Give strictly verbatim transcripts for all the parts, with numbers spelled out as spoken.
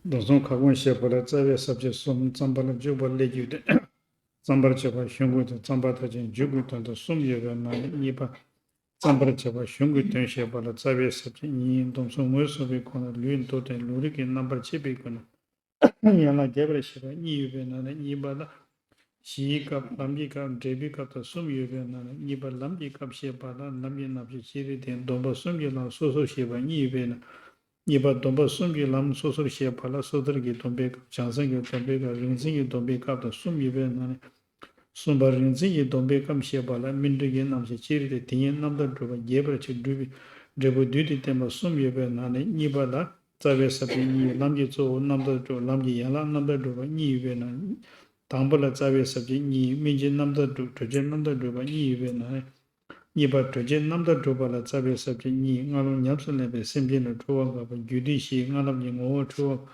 སྒྲུབ་གསུམ་ཁ་སྐོང་བཤད་པ་ལ་རྩ་བའི་ས་བཅད་གསུམ། བརྩམ་པ་ལ་འཇུག་པ་སླད་ཀྱི་དོན། བརྩམ་པར་བྱ་བ་གཞུང་གི་དོན། བརྩམ་པ་མཐར་ཕྱིན་མཇུག་གི་དོན་དང་གསུམ་ཡོད་པའི་ནང་ནས་གཉིས་པ། བརྩམ་པར་བྱ་བ་གཞུང་གི་དོན་བཤད་པ་ལ་རྩ་བའི་ས་བཅད་གཉིས། སྡོམ་གསུམ་ངོས་བཟུང་བའི་སྒོ་ནས་ལུས་མདོར་བསྟན། ལུང་རིགས་ཀྱི་རྣམ་པར་འབྱེད་པའི་སྒོ་ནས་ཡན་ལག་རྒྱས་པར་བཤད་པ་གཉིས་ཡོད་པའི་ནང་ནས་གཉིས་པ་ལ། གཞིའི་སྐབས། ལམ་གྱི་སྐབས། འབྲས་བུའི་སྐབས་དང་གསུམ་ཡོད་པའི་ནང་ནས་གཉིས་པ་ལམ་གྱི་སྐབས་བཤད་པ་ལ་ལམ་གྱི་རྣམ་གཞག་ཅི་རིགས་ཏེ། སྡོམ་པ་གསུམ་གྱི་ལམ་སོ་སོར་བཤད་པ་གཉིས་ཡོད་པའི་ནང་། གཉིས་པ་སྡོམ་པ་གསུམ་གྱི་ལམ་སོ་སོར་བཤད་པ་ལ་སོ་ཐར་གྱི་སྡོམ་པའི་སྐབས། བྱང་སེམས་ཀྱི་སྡོམ་པའི་སྐབས། རིག་འཛིན་གྱི་སྡོམ་པའི་སྐབས་དང་གསུམ་ཡོད་པའི་ནང་ནས། གསུམ་པ་རིག་འཛིན་གྱི་སྡོམ་པའི་སྐབས་བཤད་པ་ལ་སྨིན་གྲོལ་གྱི་རྣམ་གཞག་ཅི་རིགས་ཏེ། དེ་ཉིད་རྣམ་དག་སྒྲུབ་པ་རྒྱས་པར་བྱེད་སྒྲུབ་པའི་འབྲས་བུ་བསྡུས་ཏེ་བསྟན་པ་གསུམ་ཡོད་པའི་ནང་ནས་གཉིས་པ་ལ་རྩ་བའི་ས་བཅད་གཉིས། ལམ་གྱི་གཙོ་བོ་རྣམ་དག་སྒྲུབ། ལམ་གྱི་ཡན་ལག་རྣམ་དག་སྒྲུབ་པ་གཉིས་ཡོད་པའི་ནང་། དང་པོ་ལ་རྩ་བའི་ས་བཅད་གཉིས། སྨིན་བྱེད་རྣམ་དག་སྒྲུབ། གྲོལ་བྱེད་རྣམ་དག་སྒྲུབ་པ་གཉིས་ཡོད་པའི་ནང་ནས། གཉིས་པ་གྲོལ་བྱེད་རྣམ་དག་སྒྲུབ་པ་ལ་རྩ་བའི་ས་བཅད་གཉིས། སྔ་ལོགས་ཉམས་སུ་ལེན་པའི་སེམས་ཅན་ལ་འཁྲུལ་བ་དགག་པ། རྒྱུད་སྡེ་བཞིའི་སྔ་ལམ་གྱི་ངོ་བོ་འཁྲུལ་བ་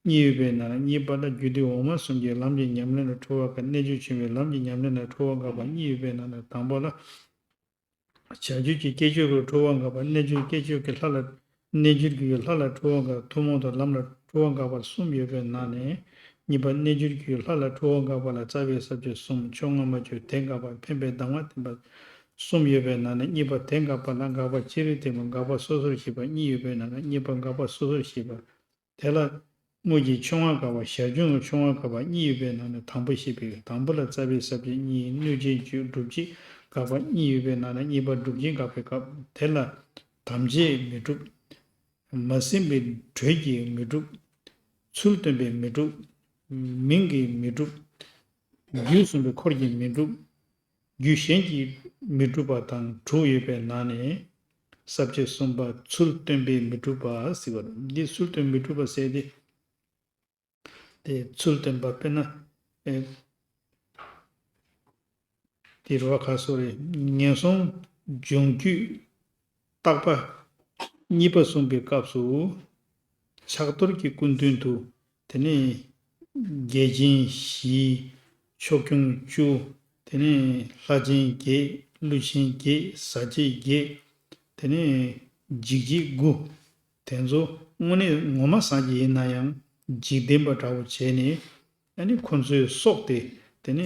གཉིས་ཡོད་པའི་ནང་ནས། གཉིས་པ་ལ་རྒྱུད་སྡེ་འོག་མ་གསུམ་གྱི་ལམ་གྱི་ཉམས་ལེན་ལ་འཁྲུལ་བ་དགག་རྣལ་འབྱོར་ཆེན་པོའི་ལམ་གྱི་ཉམས་ལེན་ལ་འཁྲུལ་བ་དགག་པ་གཉིས་ཡོད་པའི་ནང་ནས། དང་པོ་ལ། བྱ་རྒྱུད་ཀྱི་སྐྱེ་མཆེད་ལ་འཁྲུལ་བ་དགག་པ། རྣལ་འབྱོར་སྐྱེ་མཆེད་ཀྱི་ལྷ་ལ། རྣལ་འབྱོར་གྱི་ལྷ་ལ་འཁྲུལ་བ་དགག་ཐུན་མོང་དུ་ལམ་ལ་འཁྲུལ་བ་དགག་པ་གསུམ་ཡོད་པའི་ནང་ནས། གཉིས་པ་རྣལ་འབྱོར་གྱི་ལྷ་ལ་འཁྲུལ་བ་དགག་པ་ལ་རྩ་བའི་ས་བཅད་གསུམ། ཕྱོགས་སྔ་མ་བརྗོད། དེ་དགག་པ། འཕེན་པའི་གདམས་ངག་བསྟན་པ་གསུམ་ཡོད་པའི་ནང་ནས། གཉིས་པ་དེ་དགག་པ་ལ་དགག་པ་ཅི་རིགས་བསྟན་པ། དགག་པ་སོ་སོར་བཤད་པ་གཉིས་ཡོད་པའི་ནང་ནས། གཉིས་པ་དགག་པ་སོ་སོར་བཤད་པ། དེ་ལ་དངོས་ཀྱི་ཕྱོགས་སྔ་དགག་པ། ཞར་བྱུང་གི་ཕྱོགས་སྔ་དགག་པ་གཉིས་ཡོད་པའི་ནང་ནས། དང་པོ་བཤད་པའི་དང་པོ་ལ་རྩ་བའི་ས་བཅད་གཉིས། གནོད་བྱེད་བརྗོད། སྒྲུབ་བྱེད་དགག་པ་གཉིས་ཡོད་པའི་ནང་ནས། གཉིས་པ་སྒྲུབ་བྱེད་དགག་པའི་སྐབས། དེ་ལ་དམ་བཅས་མི་འགྲུབ། མ་ཟིན་པའི་དྲོད་ཀྱིས་མི་འགྲུབ། ཚུལ་སྟོན་པས་མི་འགྲུབ། མིང་གིས་མི་འགྲུབ། རྒྱུད་གསུངས་པའི་འཁོར་གྱིས་མི་འགྲུབ། རྒྱུད་གཞན་གྱིས་མི་འགྲུབ་པ་དང་དྲུག་ཡོད་པའི་ནང་ནས། ས་བཅད་གསུམ་པ་ཚུལ་སྟོན་པས་མི་འགྲུབ་པ་ཟེར་བ་རེད། འདི་ཚུལ་སྟོན་མི་འགྲུབ་པ་ཟེར་ཏེ། དེ་ཚུལ་སྟོན་པ་དཔེར་ན། ཨེ། དེ་རུ་བ་ག་སོ་རེད། ངན་སོང་སྦྱོང་རྒྱུད་རྟག་པ་གཉིས་པ་གསུངས་པའི་སྐབས་སུ། ཕྱག་རྡོར་གྱི་སྐུ་མདུན་དུ། དེ་ནས་རྒྱལ་ཆེན་བཞི། ཕྱོགས་སྐྱོང་བཅུ། དེ་ནས་ལྷ་ཆེན་བརྒྱད། ཀླུ་ཆེན་བརྒྱད། ཟ་བྱེད་བརྒྱད། དེ་ནས་འཇིགས་བྱེད་དགུ། དེ་ཚོ་དངོས་གནས་ངོ་མ་སངས་རྒྱས་ཡིན་ན་ཡང་འཇིག་རྟེན་པ་འདྲ་བོ་བྱས་ནས། ཨ་ནི་ཁོ་ཚོའི་སྲོག་དེ་དེ་ནས་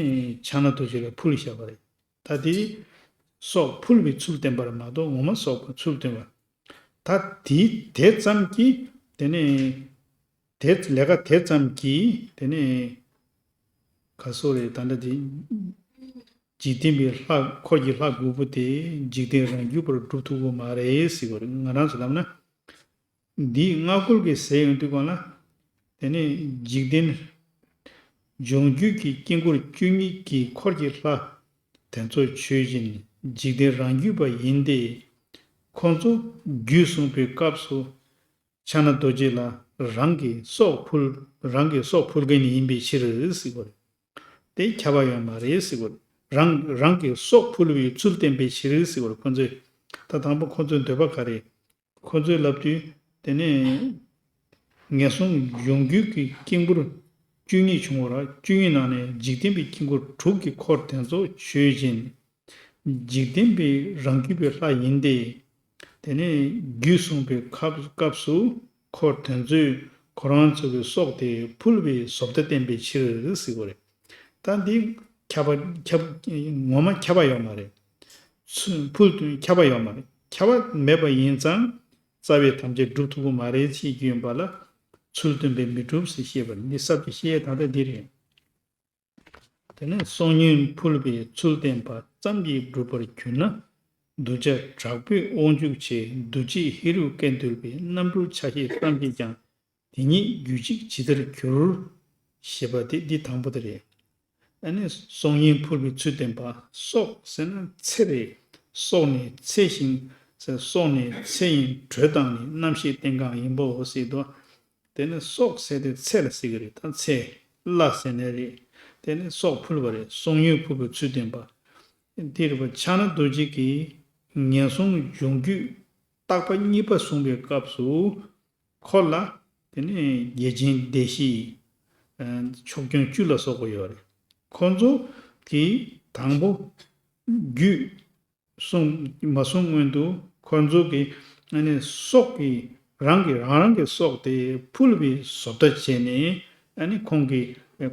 ཕྱག་ན་རྡོ་རྗེ་ལ་ཕུལ་བཞག་པ་རེད། ད་དེ་སྲོག་ཕུལ་བའི་ཚུལ་བསྟན་པ་རེད་མ་གཏོགས་ངོ་མ་སྲོག་ཕུལ་ཚུལ་བསྟན་པ། ད་དེ་དེ་ཙམ་གྱིས་དེ་ནས་དེ་ལས་ཀ་དེ་ཙམ་གྱིས་དེ་ནས་ག་སོ་རེད། ད་ལྟ་དེ་འཇིག་རྟེན་པའི་ལྷ། འཁོར་གྱི་ལྷ་དགུ་པོ་དེ་འཇིག་རྟེན་རང་རྒྱུད་པར་སྒྲུབ་ཐུབ་ཀྱི་མ་རེད་ཟེར་བ་རེད། ང་རང་ཚོ་ལབ་ན། འདིའི་སྔ་རྒོལ་གྱི་ཟེར་ཡོང་དུས་སྒང་ལ། དེ་ནས་འཇིག་རྟེན་སྦྱོང་རྒྱུད་ཀྱི་དཀྱིལ་འཁོར་བཅུ་གཉིས་ཀྱི་འཁོར་གྱི་ལྷ་དེ་ཚོ་ཆོས་ཅན། འཇིག་རྟེན་རང་རྒྱུད་པ་ཡིན་ཏེ། ཁོ་ཚོ་རྒྱུད་གསུངས་པའི་སྐབས་སུ་ཕྱག་ན་རྡོ་རྗེ་ལ་རང་གི་སྲོག་ཕུལ། རང་གི་སྲོག་ཕུལ་མཁན་ཡིན་པའི་ཕྱིར་ཟེར་བ་རེད། དེ་ཁྱབ་པ་ཡོད་མ་རེད་ཟེར་བ་རེད། རང་རང་གི་སྲོག་ཕུལ་བའི་ཚུལ་བསྟན་པའི་ཕྱིར་ཟེར་བ་རེད། ཁོ་ཚོས་ད་དང་པོ་ཁོ་ཚོའི་འདོད་པ་ག་རེ། ཁོ་ཚོས་ལབ་དུས་དེ་ནས་ངན་སོང་སྦྱོང་རྒྱུད་ཀྱི་དཀྱིལ་འཁོར་བཅུ་གཉིས་བྱུང་བ་ར། བཅུ་གཉིས་ནང་ནས་འཇིག་རྟེན་པའི་དཀྱིལ་འཁོར་དྲུག་གི་འཁོར་དེ་ཚོ་ཆོས་ཅན། འཇིག་རྟེན་པའི་རང་རྒྱུད་པའི་ལྷ་ཡིན་ཏེ། དེ་ནས་རྒྱུད་གསུངས་པའི་སྐབས་སྐབས་སུ་འཁོར་དེ་ཚོས་ཁོ་རང་ཚོ་གི་སྲོག་དེ་ཕུལ་བའི་བཟོ་ལྟ་བསྟན་པའི་ཕྱིར་ཟེར་བ་རེད། ད་འདི་ཁྱབ་པ་ཁྱབ་ངོ་མ་ཁྱབ་པ་ཡོད་མ་རེད། ཚུ་ཕུལ་དུས་ཁྱབ་པ་ཡོད་མ་རེད། ཁྱབ་པ་མེད་པ་ཡིན་ཙང་རྩ་བའི་དམ་བཅའ་སྒྲུབ་ཐུབ་ཀྱི་མ་རེད་ཅེས་བརྗོད་ཡོད་པ་ལ། ཚུལ་སྟོན་པས་མི་འགྲུབ་ཟེར་བཤད་པ་འདི་ས་བཅད་བཤད་ཡས་ད་ལྟ་འདི་རེད། དེ་ནས་སྲོག་ཉིད་ཕུལ་བའི་ཚུལ་བསྟན་པ་ཙམ་གྱིས་འགྲུབ་པར་གྱུར་ན། གདུལ་བྱ་དྲག་པོས་དབང་འཇུག་ཆེ། འདུ་བྱེད་ཧེ་རུ་ཀའི་འདུལ་བའི་རྣམ་གྲོལ་ཆ་ཤས་ཙམ་གྱིས་ཀྱང་དེ་ཉིད་རྒྱུད་གཅིག་ཇི་ལྟར་འགྱུར། ཞེས་པ་དེ་འདི་དང་པོ་དེ་རེད། ཨ་ནི་སྲོག་ཉིད་ཕུལ་བའི་ཚུལ་བསྟན་པ། སྲོག་ཟེར་ན་ཚེ་རེད། སྲོག་ནི་ཚེ་ཞིང་ཟེར། སྲོག་ནི་ཚེ་ཡིན། དྲོད་དང་ནི་རྣམ་ཤེས་རྟེན་གང་ཡིན་པའོ་ཟེར་དུས། དེ་ནི་སྲོག་ཟེར་དེ་ཚེ་ལ་ཟེར་གི་རེད། ད་ཚེ་བླ་ཟེར་ནི་རེད། དེ་ནི་སྲོག་ཕུལ་བ་རེད། སྲོག་ཉིད་ཕུལ་བའི་ཚུལ་བསྟན་པ། དེ་རེད་པ། ཕྱག་ན་རྡོ་རྗེ་གིས་ངན་སོང་སྦྱོང་རྒྱུད་རྟག་པ་གཉིས་པ་གསུངས་པའི་སྐབས་སུ། འཁོར་ལ་དེ་ནས་རྒྱལ་ཆེན་སྡེ་བཞི། ཕྱོགས་སྐྱོང་བཅུ་ལ་སོགས་པ་ཡོད་རེད། ཁོ་ཚོ་གིས་དང་པོ་རྒྱུད་གསུངས་མ་གསུངས་སྔོན་དུ་ཁོ་ཚོ་གིས་ཨ་ནི་སྲོག་གི་ རང་གི་རང་རང་གི་སྲོག་དེ་ཕུལ་བའི་བཟོ་ལྟ་བྱས་ནས་ཨ་ནི་ཁོང་གི་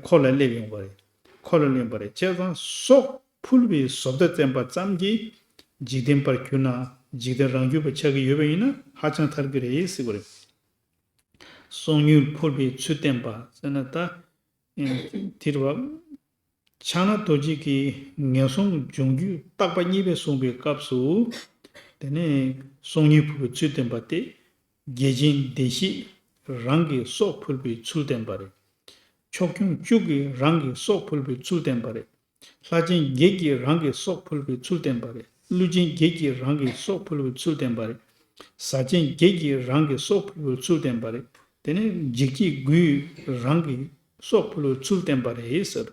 འཁོར་ལ་སླེབས་ཡོང་པ་རེད། འཁོར་ལ་སླེབས་པ་རེད། བྱས་ཙང་སྲོག་ཕུལ་བའི་བཟོ་ལྟ་བསྟན་པ་ཙམ་གྱིས་འཇིག་རྟེན་པར་གྱུར་ན་འཇིག་རྟེན་རང་རྒྱུད་པ་ཆགས་ཀྱི་ཡོད་པ་ཡིན་ན་ཧ་ཅང་ཐར་གྱི་རེད་ཟེར་བ་རེད། སྲོག་ཉིད་ཕུལ་བའི་ཚུལ་བསྟན་པ་ཟེར་ན་ད། དེར་བ། ཕྱག་ན་རྡོ་རྗེ་གིས་ངན་སོང་སྦྱོང་རྒྱུད་རྟག་པ་གཉིས་པས་གསུངས་པའི་སྐབས་སུ། དེ་ནས་སྲོག་ཉིད་ཕུལ་བའི་ཚུལ་བསྟན་པ་སྟེ། རྒྱལ་ཆེན་བདེ་གཤེགས་རང་གི་སྲོག་ཕུལ་བའི་ཚུལ་བསྟན་པ་རེད། ཕྱོགས་སྐྱོང་བཅུ་གིས་རང་གི་སྲོག་ཕུལ་བའི་ཚུལ་བསྟན་པ་རེད། ལྷ་ཆེན་བརྒྱད་ཀྱིས་རང་གི་སྲོག་ཕུལ་བའི་ཚུལ་བསྟན་པ་རེད། ཀླུ་ཆེན་བརྒྱད་ཀྱིས་རང་གི་སྲོག་ཕུལ་བའི་ཚུལ་བསྟན་པ་རེད། གཟའ་ཆེན་བརྒྱད་ཀྱིས་རང་གི་སྲོག་ཕུལ་བའི་ཚུལ་བསྟན་པ་རེད། དེ་ནས་འཇིགས་བྱེད་དགུས་རང་གི་སྲོག་ཕུལ་བའི་ཚུལ་བསྟན་པ་རེད་ཟེར།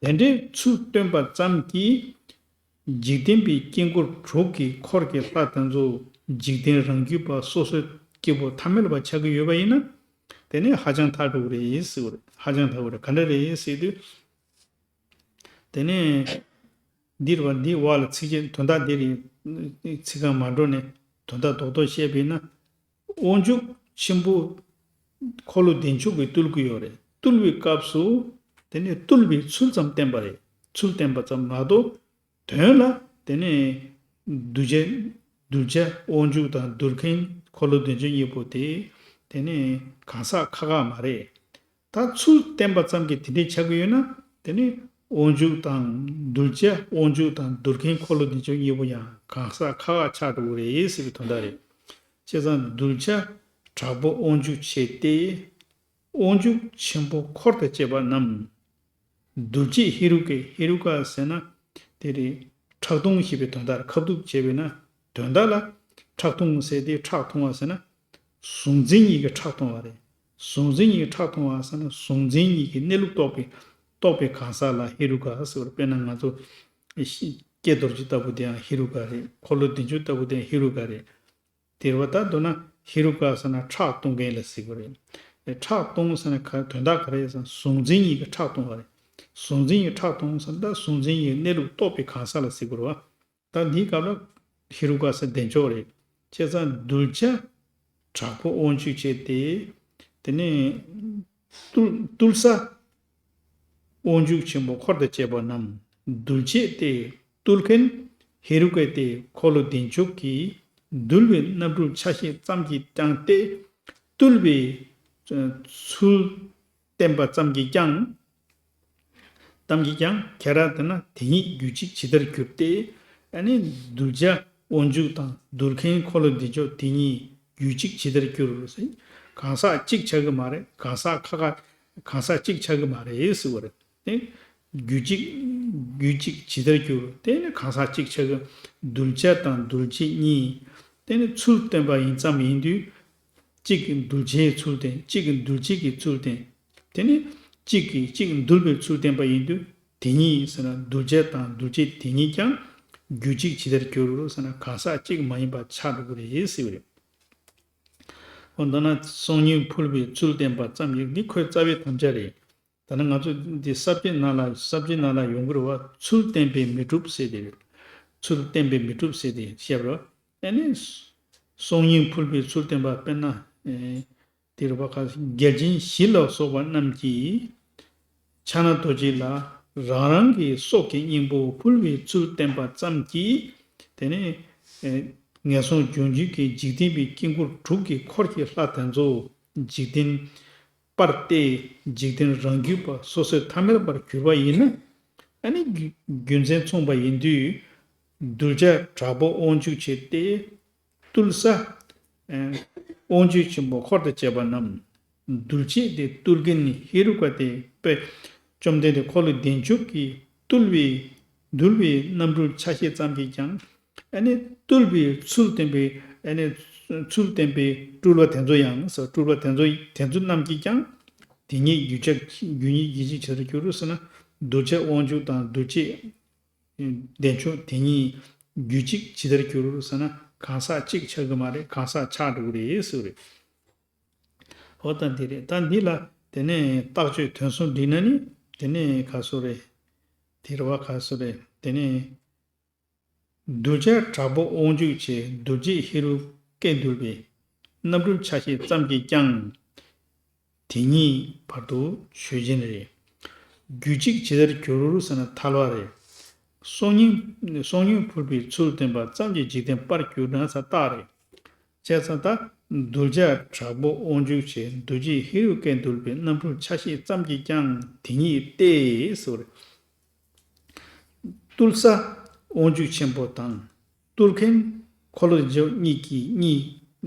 དེ་འདྲའི་ཚུལ་སྟོན་པ་ཙམ་གྱིས། འཇིག་རྟེན་པའི་དཀྱིལ་འཁོར་དྲུག་གི་འཁོར་གྱི་ལྷ་དེ་ཚོ་འཇིག་རྟེན་རང་རྒྱུད་པ་སོ་སོའི་སྐྱེ་བོ་ཐ་མལ་པ་ཆགས་ཀྱི་ཡོད་པ་ཡིན་ན། དེ་ནས་ཧ་ཅང་ཐར་འགྲོ་གི་རེད་ཟེར་བ་རེད། ཧ་ཅང་ཐར་གི་རེད། ག་འདྲ་རེད་ཟེར་དུས། དེ་ནས་འདིར་བ་འདི་བ་ལ་ཚིག་རྗེས་དོན་དག་འདིར་ཚིག་རྐང་མ་འགྲོ་ནས་དོན་དག་རྡོག་རྡོག་བཤད་པས་ན། དབང་ཕྱུག་ཆེན་པོ་འཁོར་ལོ་བདེ་མཆོག་གིས་བཏུལ་གྱི་ཡོད་རེད། བཏུལ་བའི་སྐབས་སུ་དེ་ནས་བཏུལ་བའི་ཚུལ་ཙམ་བསྟན་པ་རེད། ཚུལ་བསྟན་པ་ཙམ་མ་གཏོགས། དོན་ལ་དེ་ནས་གདུལ་བྱ་གདུལ་བྱ་དབང་ཕྱུག་དང་གདུལ་མཁན་འཁོར་ལོ་བདེ་མཆོག་གཉིས་པོ་དེ་དེ་ནས་གང་ཟག་ཁག་ཁག་མ་རེད། ད་ཚུལ་བསྟན་པ་ཙམ་གྱིས་དེ་འདྲའི་ཆགས་ཀྱི་ཡོད་ན་དེ་ནི་དབང་ཕྱུག་དང་གདུལ་བྱ་དབང་ཕྱུག་དང་གདུལ་མཁན་འཁོར་ལོ་བདེ་མཆོག་གཉིས་པོ་ཡང་གང་ཟག་ཁག་ཁག་ཆགས་འགྲོ་གི་རེད་ཟེར་བའི་དོན་དག་རེད། བྱས་ཙང་གདུལ་བྱ་དྲག་པོ་དབང་ཕྱུག་ཆེ་སྟེ། དབང་ཕྱུག་ཆེན་པོ་འཁོར་དང་བཅས་པ་རྣམས། གདུལ་བྱེད་ཧེ་རུ་ཀའི། ཧེ་རུ་ཀ་ཟེར་ན་དེ་རེད། ཁྲག་འཐུང་ཞེས་པའི་དོན་དག་ཁ་ཐུག་བྱས་པས་ན། དོན་དག་ལ་ཁྲག་འཐུང་ཟེར་ཏེ་ཁྲག་འཐུང་བ་ཟེར་ན། གཟུང་འཛིན་གཉིས་ཀྱིས་ཁྲག་འཐུང་བ་རེད། གཟུང་འཛིན་གཉིས་ཀྱིས་ཁྲག་འཐུང་བ་ཟེར་ན་གཟུང་འཛིན་གཉིས་ཀྱི་གནས་ལུགས་རྟོགས་པའི་རྟོགས་པའི་གང་ཟག་ལ་ཧེ་རུ་ཀ་ཟེར་བ་རེད། དཔེར་ན་ང་ཚོ་ཤི་ཀྱེ་རྡོ་རྗེ་ལྟ་བུ་དེའང་ཧེ་རུ་ཀ་རེད། འཁོར་ལོ་བདེ་མཆོག་ལྟ་བུ་དེའང་ཧེ་རུ་ཀ་རེད། དེར་བ་ད་མདོར་ན་ཧེ་རུ་ཀ་ཟེར་ན་ཁྲག་འཐུང་མཁན་ལ་ཟེར་གི་རེད། ཁྲག་འཐུང་ཟེར་ན་ག་དོན་དག་ག་རེ་ཟེར་ན་གཟུང་འཛིན་གཉིས་ཀྱིས་ཁྲག་འཐུང་བ་རེད། གཟུང་འཛིན་གྱིས་ཁྲག་འཐུང་ཟེར་ན་ད་གཟུང་འཛིན་གྱི་གནས་ལུགས་རྟོགས་པའི་གང་ཟག་ལ་ཟེར་གི་རེད་བ། ད་འདིའི་སྐབས་ལ་ཧེ་རུ་ཀ་ཟེར་བདེ་མཆོག་རེད། བྱས་ཙང་གདུལ་བྱ་དྲག་པོ་དབང་ཕྱུག་ཆེ་སྟེ། དེ་ནས་བཏུལ་བཏུལ་ས། དབང་ཕྱུག་ཆེན་པོ་འཁོར་དང་བཅས་པ་རྣམས་གདུལ་བྱེད་དེ། བཏུལ་མཁན་ཧེ་རུ་ཀ་སྟེ། འཁོར་ལོ་བདེ་མཆོག་གིས་འདུལ་བའི་རྣམ་འཕྲུལ་ཆ་ཤས་ཙམ་གྱིས་ཀྱང་སྟེ། བཏུལ་བའི་ཚུལ་བསྟན་པ་ཙམ་གྱིས་ཀྱང་། ཙམ་གྱིས་ཀྱང་ཁྱེད་རང་དེ་ན་དེ་ཉིད་རྒྱུད་གཅིག་ཇི་ལྟར་འགྱུར་ཏེ། ཨ་ནི་གདུལ་བྱ་དབང་ཕྱུག་དང་གདུལ་མཁན་འཁོར་ལོ་བདེ་མཆོག་དེ་གཉིས་རྒྱུད་གཅིག་ཇི་ལྟར་འགྱུར་ཟེར། གང་ཟག་གཅིག་ཆགས་ཀྱི་མ་རེད། གང་ཟག་ཁག་ཁག་གང་ཟག་གཅིག་ཆགས་ཀྱི་མ་རེད་ཟེར་བ་རེད། དེ་རྒྱུད་གཅིག་རྒྱུད་གཅིག་ཇི་ལྟར་འགྱུར། དེ་ནི་གང་ཟག་གཅིག་ཆགས་ཀྱི། གདུལ་བྱ་དང་གདུལ་བྱེད་གཉིས། དེ་ནི་ཚུལ་བསྟན་པ་ཡིན་ཙམ་ཡིན་དུས། གཅིག་གིས་གདུལ་བྱའི་ཚུལ་བསྟན། གཅིག་གིས་གདུལ་བྱེད་ཀྱི་ཚུལ་བསྟན། དེ་ནི་གཅིག་གིས་གཅིག་འདུལ་བའི་ཚུལ་བསྟན་པ་ཡིན་དུས། དེ་ཉིད་ཟེར་ན་གདུལ་བྱ་དང་གདུལ་བྱེད་དེ་ཉིད་ཀྱང་རྒྱུད་གཅིག་ཇི་ལྟར་འགྱུར་ཟེར་ན་གང་ཟག་གཅིག་མ་ཡིན་པ་ཆགས་འགྲོ་གི་རེད་ཟེར་བ་རེད། འོ་ད་ན་སྲོག་སྙིང་ཕུལ་བའི་ཚུལ་བསྟན་པ་ཙམ་ཡིན། འདི་ཁོའི་རྩ་བའི་དམ་བཅའ་རེད། ད་ནི་ང་ཚོ་འདི་ས་བཅད་ནང་ལ་ས་བཅད་ནང་ལ་ཡོང་གི་རེད་བ། ཚུལ་བསྟན་པས་མི་འགྲུབ་ཟེར་དེ་རེད། ཚུལ་བསྟན་པས་མི་འགྲུབ་ཟེར་དེ་བཤད་པ་རེད། ཨ་ནི་སྲོག་སྙིང་ཕུལ་བའི་ཚུལ་བསྟན་པ་དཔེར་ན། ཨེ། དེ་རུ་བ་ཁ་རྒྱལ་ཆེན་བཞི་ལ་སོགས་པ་རྣམས་ཀྱིས། ཕྱག་ན་རྡོ་རྗེ་ལ་རང་རང་གི་སྲོག་གི་སྙིང་པོ་ཕུལ་བའི་ཚུལ་བསྟན་པ་ཙམ་གྱིས། དེ་ནས་ངན་སོང་སྦྱོང་རྒྱུད་ཀྱི་འཇིག་རྟེན་པའི་དཀྱིལ་འཁོར་དྲུག་གི་འཁོར་གྱི་ལྷ་དེ་ཚོ་འཇིག་རྟེན་པར་ཏེ། འཇིག་རྟེན་རང་རྒྱུད་པ་སོ་སོའི་ཐ་མལ་པར་གྱུར་པ་ཡིན་ན། ཨ་ནི་རྒྱུ་རྒྱུ་མཚན་མཚུངས་པ་ཡིན་དུས། གདུལ་བྱ་དྲག་པོ་དབང་ཕྱུག་ཆེ་སྟེ། བཏུལ་ས། ཨེ། དབང་ཕྱུག་ཆེན་པོ་འཁོར་དང་བཅས་པ་རྣམས། གདུལ་བྱེད་དེ་བཏུལ་མཁན་ནི་ཧེ་རུ་ཀ་སྟེ། དཔེ། བཅོམ་ལྡན་འདས་འཁོར་ལོ་བདེ་མཆོག་གིས་བཏུལ་བའི་འདུལ་བའི་རྣམ་འཕྲུལ་ཆ་ཤས་ཙམ་གྱིས་ཀྱང་། ཨ་ནི་བཏུལ་བའི་ཚུལ་བསྟན་པའི། ཨ་ནི་ཚུལ་བསྟན་པའི་སྤྲུལ་པ་དེ་ཚོ་ཡང་ཟེར། སྤྲུལ་པ་དེ་ཚོ་དེ་ཚོ་རྣམས་ཀྱིས་ཀྱང་། དེ་ཉིད་རྒྱུད་ཆགས་རྒྱུད་ཉིད་རྒྱུད་གཅིག་ཇི་ལྟར་འགྱུར་ཟེར་ན། གདུལ་བྱ་དབང་ཕྱུག་དང་གདུལ་བྱེད་བདེ་མཆོག་དེ་གཉིས་རྒྱུད་གཅིག་ཇི་ལྟར་འགྱུར་ཟེར་ན། གང་ཟག་གཅིག་ཆགས་ཀྱི་མ་རེད། གང་ཟག་ཆགས་འགྲོ་གི་རེད་ཟེར་བ་རེད། འོ་ད་འདི་རེད། ད་འདི་ལ་དེ་ནས་རྟགས་ཆོས་དོན་གསུམ་འགྲིག་ན་ནི་དེ་ནས་ག་སོ་རེད། དེ་རེད་བ། ག་སོ་རེད། དེ་ནས་གདུལ་བྱ་དྲག་པོ་དབང་ཕྱུག་ཆེ། གདུལ་བྱེད་ཧེ་རུ་ཀས་འདུལ་བའི། རྣམ་འཕྲུལ་ཆ་ཤས་ཙམ་གྱིས་ཀྱང་། དེ་ཉིད་བར་དུ་ཆོས་ཅན་རེད། རྒྱུད་གཅིག་ཇི་ལྟར་གྱུར་ཟེར་ན་ཐལ་བ་རེད། སོ་ཉུལ་སོ་ཉུལ་ཕུལ་བའི་ཚུལ་བསྟན་པ་ཙམ་གྱིས་འཇིག་རྟེན་པར་གྱུར་ན་ཟེར་རྟགས་རེད། བྱས་ཙང་ད་གདུལ་བྱ་དྲག་པོ་དབང་ཕྱུག་ཆེ་འདུ་བྱེད་ཧེ་རུ་ཀས་འདུལ་བའི་རྣམ་འཕྲུལ་ཆ་ཤས་ཙམ་གྱིས་ཀྱང་དེ་ཉིད་སྟེ་ཟེར་བ་རེད། བཏུལ་ས་དབང་ཕྱུག་ཆེན་པོ་དང་། བཏུལ་མཁན་འཁོར་ལོ་བཞི་གཉིས་ཀྱི་གཉིས་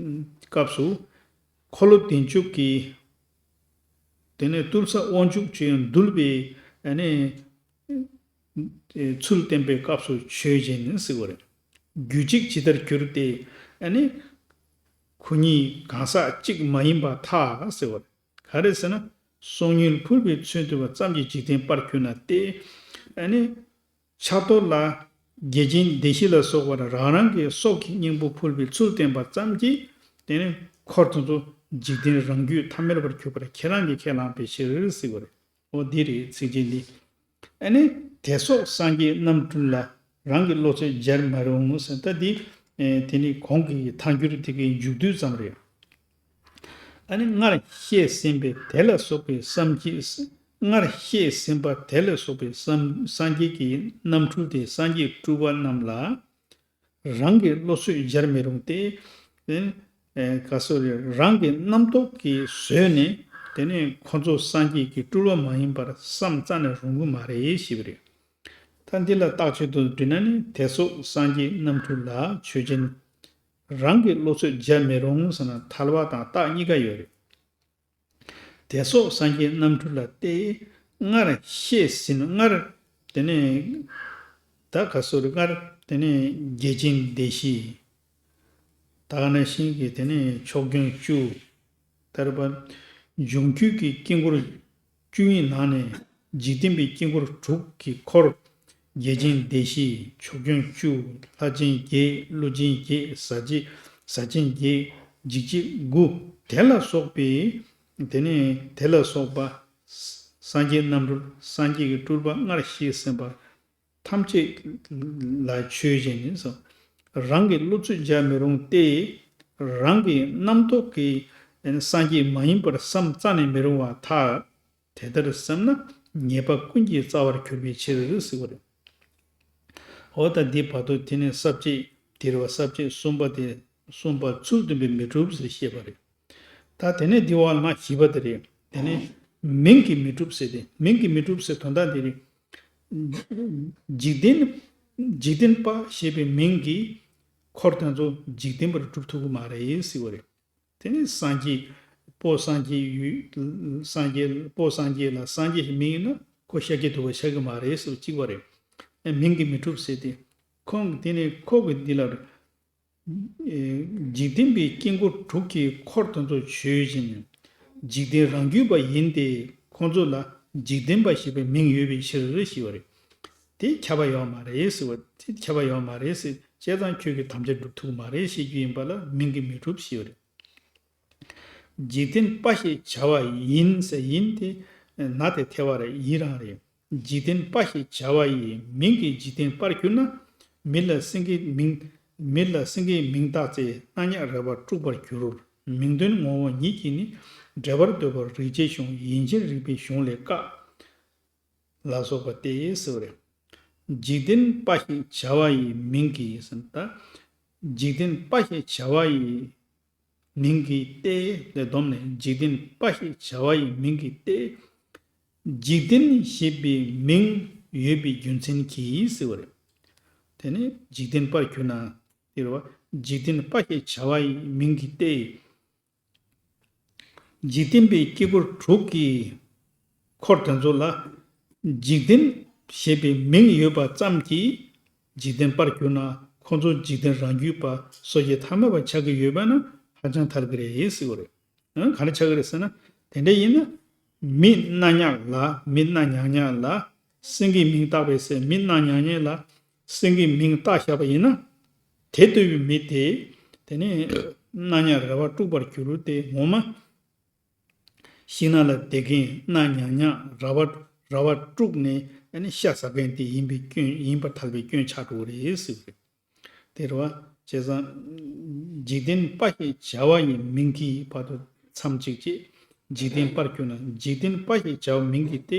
སྐབས་སུ། འཁོར་ལོ་བདེ་མཆོག་གི། དེ་ནས་བཏུལ་ས་དབང་ཕྱུག་ཆེ་འདུལ་བའི་ཨ་ནི་ཚུལ་བསྟན་པའི་སྐབས་སུ་ཆོས་ཅན་ཟེར་བ་རེད། རྒྱུད་གཅིག་ཇི་ལྟར་གྱུར་ཏེ་ཨ་ནི་ཁོ་གཉིས་གང་ཟག་གཅིག་མ་ཡིན་པར་ཐལ་ཟེར་བ་རེད། ག་རེ་ཟེར་ན། སོ་ཉུལ་ཕུལ་བའི་ཚུལ་བསྟན་པ་ཙམ་གྱིས་འཇིག་རྟེན་པར་གྱུར་ན་སྟེ། ཨ་ནི། ཕྱག་རྡོར་ལ་རྒྱལ་ཆེན་བདེ་གཤེགས་ལ་སོགས་པར་རང་རང་གི་སྲོག་གི་སྙིང་པོ་ཕུལ་བའི་ཚུལ་བསྟན་པ་ཙམ་གྱིས་དེ་ནི་འཁོར་དེ་ཚོ་འཇིག་རྟེན་རང་རྒྱུད་ཐ་མལ་པར་གྱུར་པར་ཁས་བླངས་ཀྱིས་ཁས་བླངས་པའི་ཕྱིར་ཟེར་བ་རེད། འོ་འདི་རེད་ཚིགས་བཅད་འདི། ཨ་ནི་དེ་སོགས་སངས་རྒྱས་རྣམ་འཕྲུལ་ལ་རང་གི་བློ་ཚོད་སྦྱར་མི་རུང་ཟེར་ད་འདི། དེ་ནི་གོང་གི་ཐལ་འགྱུར་དེ་གའི་མཇུག་བསྡུས་ཙམ་རེད། ཨ་ནི་སྔར་བཤད་ཟིན་པའི་དེ་ལ་སོགས་པའི་བསམ་གྱིས། སྔར་བཤད་ཟིན་པ་དེ་ལ་སོགས་པའི་བསམ་སངས་རྒྱས་ཀྱི་རྣམ་འཕྲུལ་དེ་སངས་རྒྱས་སྤྲུལ་པ་རྣམས་ལ་རང་གི་བློ་ཚོད་སྦྱར་མི་རུང་སྟེ། ག་སོ་རེ་རང་གི་རྣམ་རྟོག་གིས་བཟོས་ནས་དེ་ནས་ཁོ་ཚོ་སངས་རྒྱས་ཀྱི་སྤྲུལ་པ་མ་ཡིན་པར་བསམ་རྩ་ནས་རུང་གི་མ་རེད་ཞེས་པ་རེད། ད་འདི་ལ་རྟགས་ཆོས་དུ་བསྒྲིལ་ན་ནི་དེ་སོགས་སངས་རྒྱས་རྣམ་འཕྲུལ་ལ་ཆོས་ཅན། རང་གི་བློ་ཚོད་སྦྱར་མི་རུང་ཟེར་ན་ཐལ་བ་དང་རྟགས་གཉིས་ཀ་ཡོད་རེད། དེ་སོགས་སངས་རྒྱས་རྣམ་འཕྲུལ་ལ་སྟེ། སྔར་བཤད་ཟིན་སྔར། དེ་ནས་ད་ག་སོ་རེ་སྔར་དེ་ནས་རྒྱལ་ཆེན་བདེ་གཤེགས། ད་ག་ནང་བཞིན་གྱི་དེ་ནས་ཕྱོགས་སྐྱོང་བཅུ། ད་རེས་པ། འབྱུང་འགྱུར་གྱི་དཀྱིལ་འཁོར་བཅུ་གཉིས་ནང་ནས་འཇིག་རྟེན་པའི་དཀྱིལ་འཁོར་དྲུག་གི་འཁོར། རྒྱལ་ཆེན་བདེ་གཤེགས་ཕྱོགས་སྐྱོང་བཅུ། ལྷ་ཆེན་བརྒྱད་ཀླུ་ཆེན་བརྒྱད་ཟས་ཆེན་ཟས་ཆེན་བརྒྱད་འཇིགས་བྱེད་དགུ། དེ་ལ་སོགས་པའི། དེ་ནས་དེ་ལ་སོགས་པ། སངས་རྒྱས་རྣམ་འཕྲུལ་སངས་རྒྱས་ཀྱི་སྤྲུལ་པ་སྔར་བཤད་ཟིན་པ། ཐམས་ཅད་ལ་ཆོས་ཅན་ཡིན་སོ། རང་གི་བློ་ཚོད་སྦྱར་མི་རུང་སྟེ། རང་གི་རྣམ་རྟོག་གིས་སངས་རྒྱས་མ་ཡིན་པར་བསམ་རྩ་ནས་མི་རུང་བར་ཐལ། དེ་ལྟར་བསམ་ན་ཉེས་པ་ཀུན་གྱི་རྩ་བར་གྱུར་པའི་ཕྱིར་ཟེར་བ་རེད། འོ་ད་འདི་བར་དུ་དེ་ནས་ས་བཅད་དེ་རེད་བ། ས་བཅད་གསུམ་པ་དེ་གསུམ་པ་ཚུལ་སྟོན་པའི་མི་སྒྲུབ་ཟེར་བཤད་པ་རེད། ད་དེ་ནས་འདི་བར་མ་བཞི་པ་དེ་རེད། དེ་ནས་མིང་གི་མི་སྒྲུབ་ཟེར་ཏེ་མིང་གི་མི་སྒྲུབ་ཟེར་དོན་དག་འདི་རེད། འཇིག་རྟེན། འཇིག་རྟེན་པ་ཞེས་པའི་མིང་གིས་འཁོར་དེ་ཚོ་འཇིག་རྟེན་པར་སྒྲུབ་ཐུབ་ཀྱི་མ་རེད་ཟེར་བ་རེད། དེ་ནི་སངས་རྒྱས། དཔལ་སངས་རྒྱས་ཡུལ། སངས་རྒྱས་དཔལ་སངས་རྒྱས་ལ་སངས་རྒྱས་ཞེས་མིང་ཡིན་ན་ཁོ་ཤཱཀྱ་ཐུབ་པ་ཆགས་ཀྱི་མ་རེད་ཟེར་བ་གཅིག་པ་རེད། ཨ་མིང་གི་མི་སྒྲུབ་ཟེར་ཏེ། ཁོང་དེ་ནི་ཁོ་གི་འདི་ལ། ཨེ་འཇིག་རྟེན་པའི་དཀྱིལ་འཁོར་དྲུག་གི་འཁོར་དེ་ཚོ་ཆོས་ཅན། འཇིག་རྟེན་རང་རྒྱུད་པ་ཡིན་ཏེ་ཁོང་ཚོ་ལ་འཇིག་རྟེན་པ་ཞེས་པའི་མིང་ཡོད་པའི་ཕྱིར་ཞེས་པ་རེད། དེ་ཁྱབ་པ་ཡོད་མ་རེད་ཟེར་བ། དེ་ཁྱབ་པ་ཡོད་མ་རེད་ཟེར། བྱས་ཙང་ཁྱོད་ཀྱི་དམ་བཅའ་སྒྲུབ་ཐུབ་མ་རེད་ཞེས་རྒྱུ་ཡིན་པ་ལ་མིང་གི་མི་སྒྲུབ་ཞེས་པ་རེད། འཇིག་རྟེན་པ་ཞེས་བྱ་བ་ཡིན་ཟེར་ཡིན་དེ་ན་དེ་ཐལ་བ་རེད། ཡིན་རང་རེད། འཇིག་རྟེན་པ་ཞེས་བྱ་བ་ཡི་མིང་གིས་འཇིག་རྟེན་པར་གྱུར་ན། མི་ལ་སེང་གེའི་མིང་། མི་ལ་སེང་གེའི་མིང་བཏགས་ཚེ་སྣ་ཉག་རལ་པ་དཀྲུགས་པར་འགྱུར། མིང་དོན་ངོ་བོ་ཉིད་ཀྱིས་ནི། འབྲེལ་བར་འདོད་པ་རིག་བྱེད་གཞུང་། ཡན་ཆད་རིག་པའི་གཞུང་ལས་བཀག་ལ་སོགས་པ་སྟེ་ཟེར་བ་རེད། འཇིག་རྟེན་པ་ཞེས་བྱ་བ་ཡི་མིང་གིས་ཟེར་ན་ད། འཇིག་རྟེན་པ་ཞེས་བྱ་བ་ཡི་མིང་གིས་ཏེ་ལས་བསྡོམས་ནས་འཇིག་རྟེན་པ་ཞེས་བྱ་བ་ཡི་མིང་གིས་ཏེ། འཇིག་རྟེན་ཞེས་པའི་མིང་ཡོད་པའི་རྒྱུ་མཚན་གྱིས་ཟེར་བ་རེད། དེ་ནི་འཇིག་རྟེན་པར་གྱུར་ན། དེ་རེད་བ། འཇིག་རྟེན་པ་ཞེས་བྱ་བ་ཡི་མིང་གིས་ཏེ། འཇིག་རྟེན་པའི་དཀྱིལ་འཁོར་དྲུག་གི་འཁོར་དེ་ཚོ་ལ་འཇིག་རྟེན་ཞེས་པའི་མིང་ཡོད་པ་ཙམ་གྱིས་འཇིག་རྟེན་པར་གྱུར་ན་ཁོ་ཚོ་འཇིག་རྟེན་རང་རྒྱུད་པ་སོ་སྐྱེ་ཐ་མལ་པ་ཆགས་ཀྱི་ཡོད་པ་ན་ཧ་ཅང་ཐལ་གྱི་རེད་ཟེར་བ་རེད། ཨང་ག་འདྲ་ཆགས་ཀྱི་རེད་ཟེར་ན། དེ་འདྲ་ཡིན་ན། མི་སྣ་ཉག་ལ་མི་སྣ་ཉག་ཉག་ལ་སེང་གེའི་མིང་བཏགས་པའི་ཚེ་མི་སྣ་ཉག་ཉག་ལ་སེང་གེའི་མིང་བཏགས་བཞག་པ་ཡིན་ན། དེ་ལྟ་བུའི་མི་དེ། དེ་ནི་སྣ་ཉག་རལ་པ་དཀྲུགས་པར་འགྱུར་ཏེ་ངོ་མ། ཤིང་ནགས་ལ་བསྡད་མཁན་སྣ་ཉག་ཉག་རལ་པ་རལ་པ་དཀྲུགས་ནས་ཨ་ནི་ཤ་ཟ་མཁན་དེ་ཡིན་པའི་སྐྱོན་ཡིན་པར་ཐལ་བའི་སྐྱོན་ཆགས་འགྲོ་གི་རེད་ཟེར་བ་རེད། དེ་རེད་བ། བྱས་ཙང་། འཇིག་རྟེན་པ་ཞེས་བྱ་བ་ཡི་མིང་གིས། བར་དུ་མཚམས་གཅིག་བཅད། འཇིག་རྟེན་པར་གྱུར་ན། འཇིག་རྟེན་པ་ཞེས་བྱ་བ་མིང་གིས་ཏེ།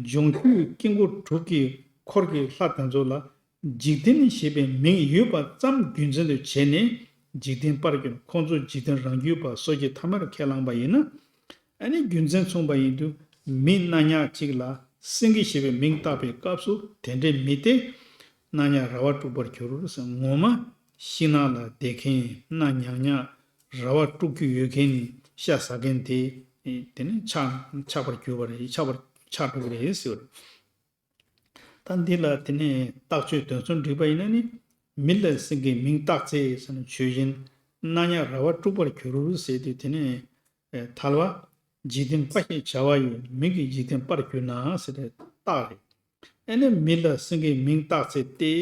འབྱུང་ཁུངས་དཀྱིལ་འཁོར་དྲུག་གི་འཁོར་གྱི་ལྷ་དེ་ཚོ་ལ་འཇིག་རྟེན་ཞེས་པའི་མིང་ཡོད་པ་ཙམ་རྒྱུ་མཚན་དུ་བྱས་ནས་འཇིག་རྟེན་པར་གྱུར། ཁོང་ཚོ་འཇིག་རྟེན་རང་རྒྱུད་པ་སོ་སྐྱེ་ཐ་མར་ཁས་བླངས་པ་ཡིན་ན། ཨ་ནི་རྒྱུ་མཚན་མཚུངས་པ་ཡིན་དུས། མི་སྣ་ཉག་གཅིག་ལ་སེང་གེ་ཞེས་པའི་མིང་བཏགས་པའི་སྐབས་སུ་དེ་འདྲའི་མི་དེ་སྣ་ཉག་ར་བ་དཀྲུགས་པར་གྱུར་ཟེར། ངོ་མ་ཤིང་ནགས་ལ་བསྡད་མཁན་སྣ་ཉག་ཉག་ར་བ་དཀྲུགས་རྒྱུ་ཡོད་མཁན་ནི་ཤ་ཟ་མཁན་དེ་དེ་ནི་ཆགས་ཆགས་པར་གྱུར་པ་རེད། ཆགས་པར་ཆགས་འགྲོ་གི་རེད་ཟེར་བ་རེད། ད་འདི་ལ་དེ་ནས་རྟགས་ཆོས་དོན་གསུམ་བསྒྲིགས་པ་ཡིན་ན་ནི། མི་ལ་སེང་གེའི་མིང་བཏགས་ཚེ་ཟེར་ན། ཆོས་ཅན་སྣ་ཉག་ར་བ་དཀྲུགས་པར་གྱུར་ཟེར་དུས་དེ་ནས་ཐལ་བ། འཇིག་རྟེན་པ་ཞེས་བྱ་བ་ཡི་མིང་གིས་འཇིག་རྟེན་པར་གྱུར་ན་ཟེར་བའི་རྟགས་རེད། ཨ་ནི་མི་ལ་སེང་གེའི་མིང་བཏགས་ཚེ་སྟེ།